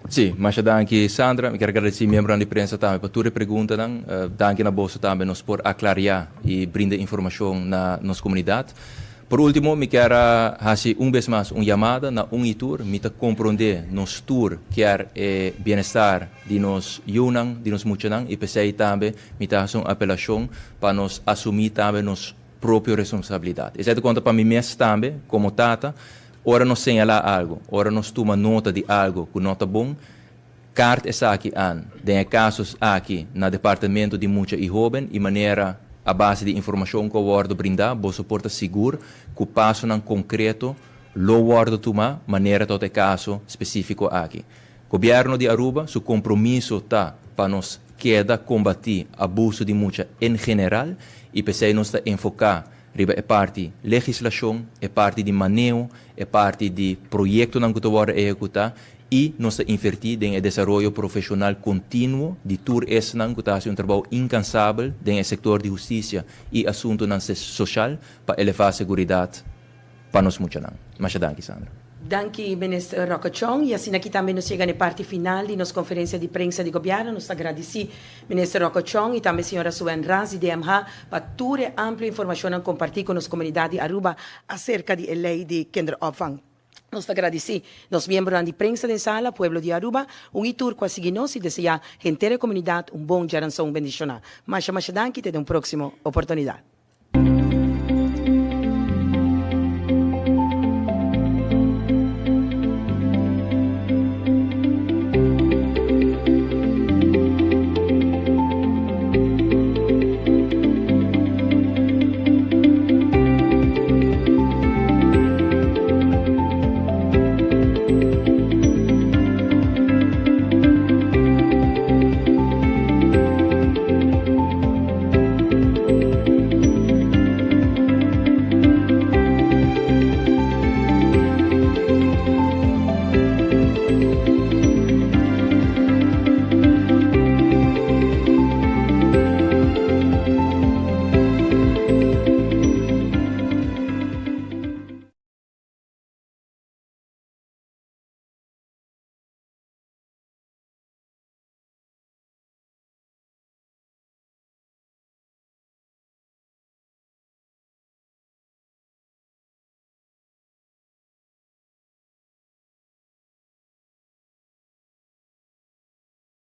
Sí, masha danki Sandra. Mi kier agradeci miembronan di prensa tambe pa tur e preguntanan. Danki na boso tambe nos por aclaria y brinda informacion na nos comunidad. Por ultimo mi kier a haci un bes mas un yamada na un y tur. Mi ta comprende nos tur kier e bienestar di nos yunan, di nos muchanan y p'esey tambe mi ta haci un apelacion pa nos asumi tambe nos propio responsabilidad. Esey ta conta pa mi mes tambe como tata. Ora nos señalá algu, ora nos tuma nota di algu ku no ta bon, kart esaki an, den e kaso aki na Departamento di Mucha i Hóben i manera a base di informashon ku a wòrdu brindá, boso por ta sigur ku pasonan konkreto lo wòrdu tumá manera ta e kaso spesífiko aki. Gobièrnu di Aruba su kompromiso ta pa nos keda kombatí abuso di mucha en general i p'esei nos ta enfoká riba e parti legislashon, e parti di maneho, e parti di proyektonan ku ta wòrdu ehekutá i nos ta invertí den e desaroyo profeshonal kontinuo di tur esnan ku ta hasi un trabou inkansabel den e sektor di hustisia i asuntunan soshal pa elevá seguridat pa nos muchanan. Masha danki, Sandra. Danki, Minister Rocco Chong. Y asina aki tambe nos yega na e parti final di nos conferencia di prensa di Gobierno. Nos ta gradici Minister Rocco Chong y tambe Señora Suen Ras di DMH pa tur e amplio informacionnan comparti cu nos comunidad di Aruba acerca di e ley di kinderopvang. Nos ta gradici nos miembronan di prensa den sala, pueblo di Aruba, un y tur cu a sigui nos y desea henter e comunidad un bon djaranson bendiciona. Masha masha danki te den un proximo oportunidad.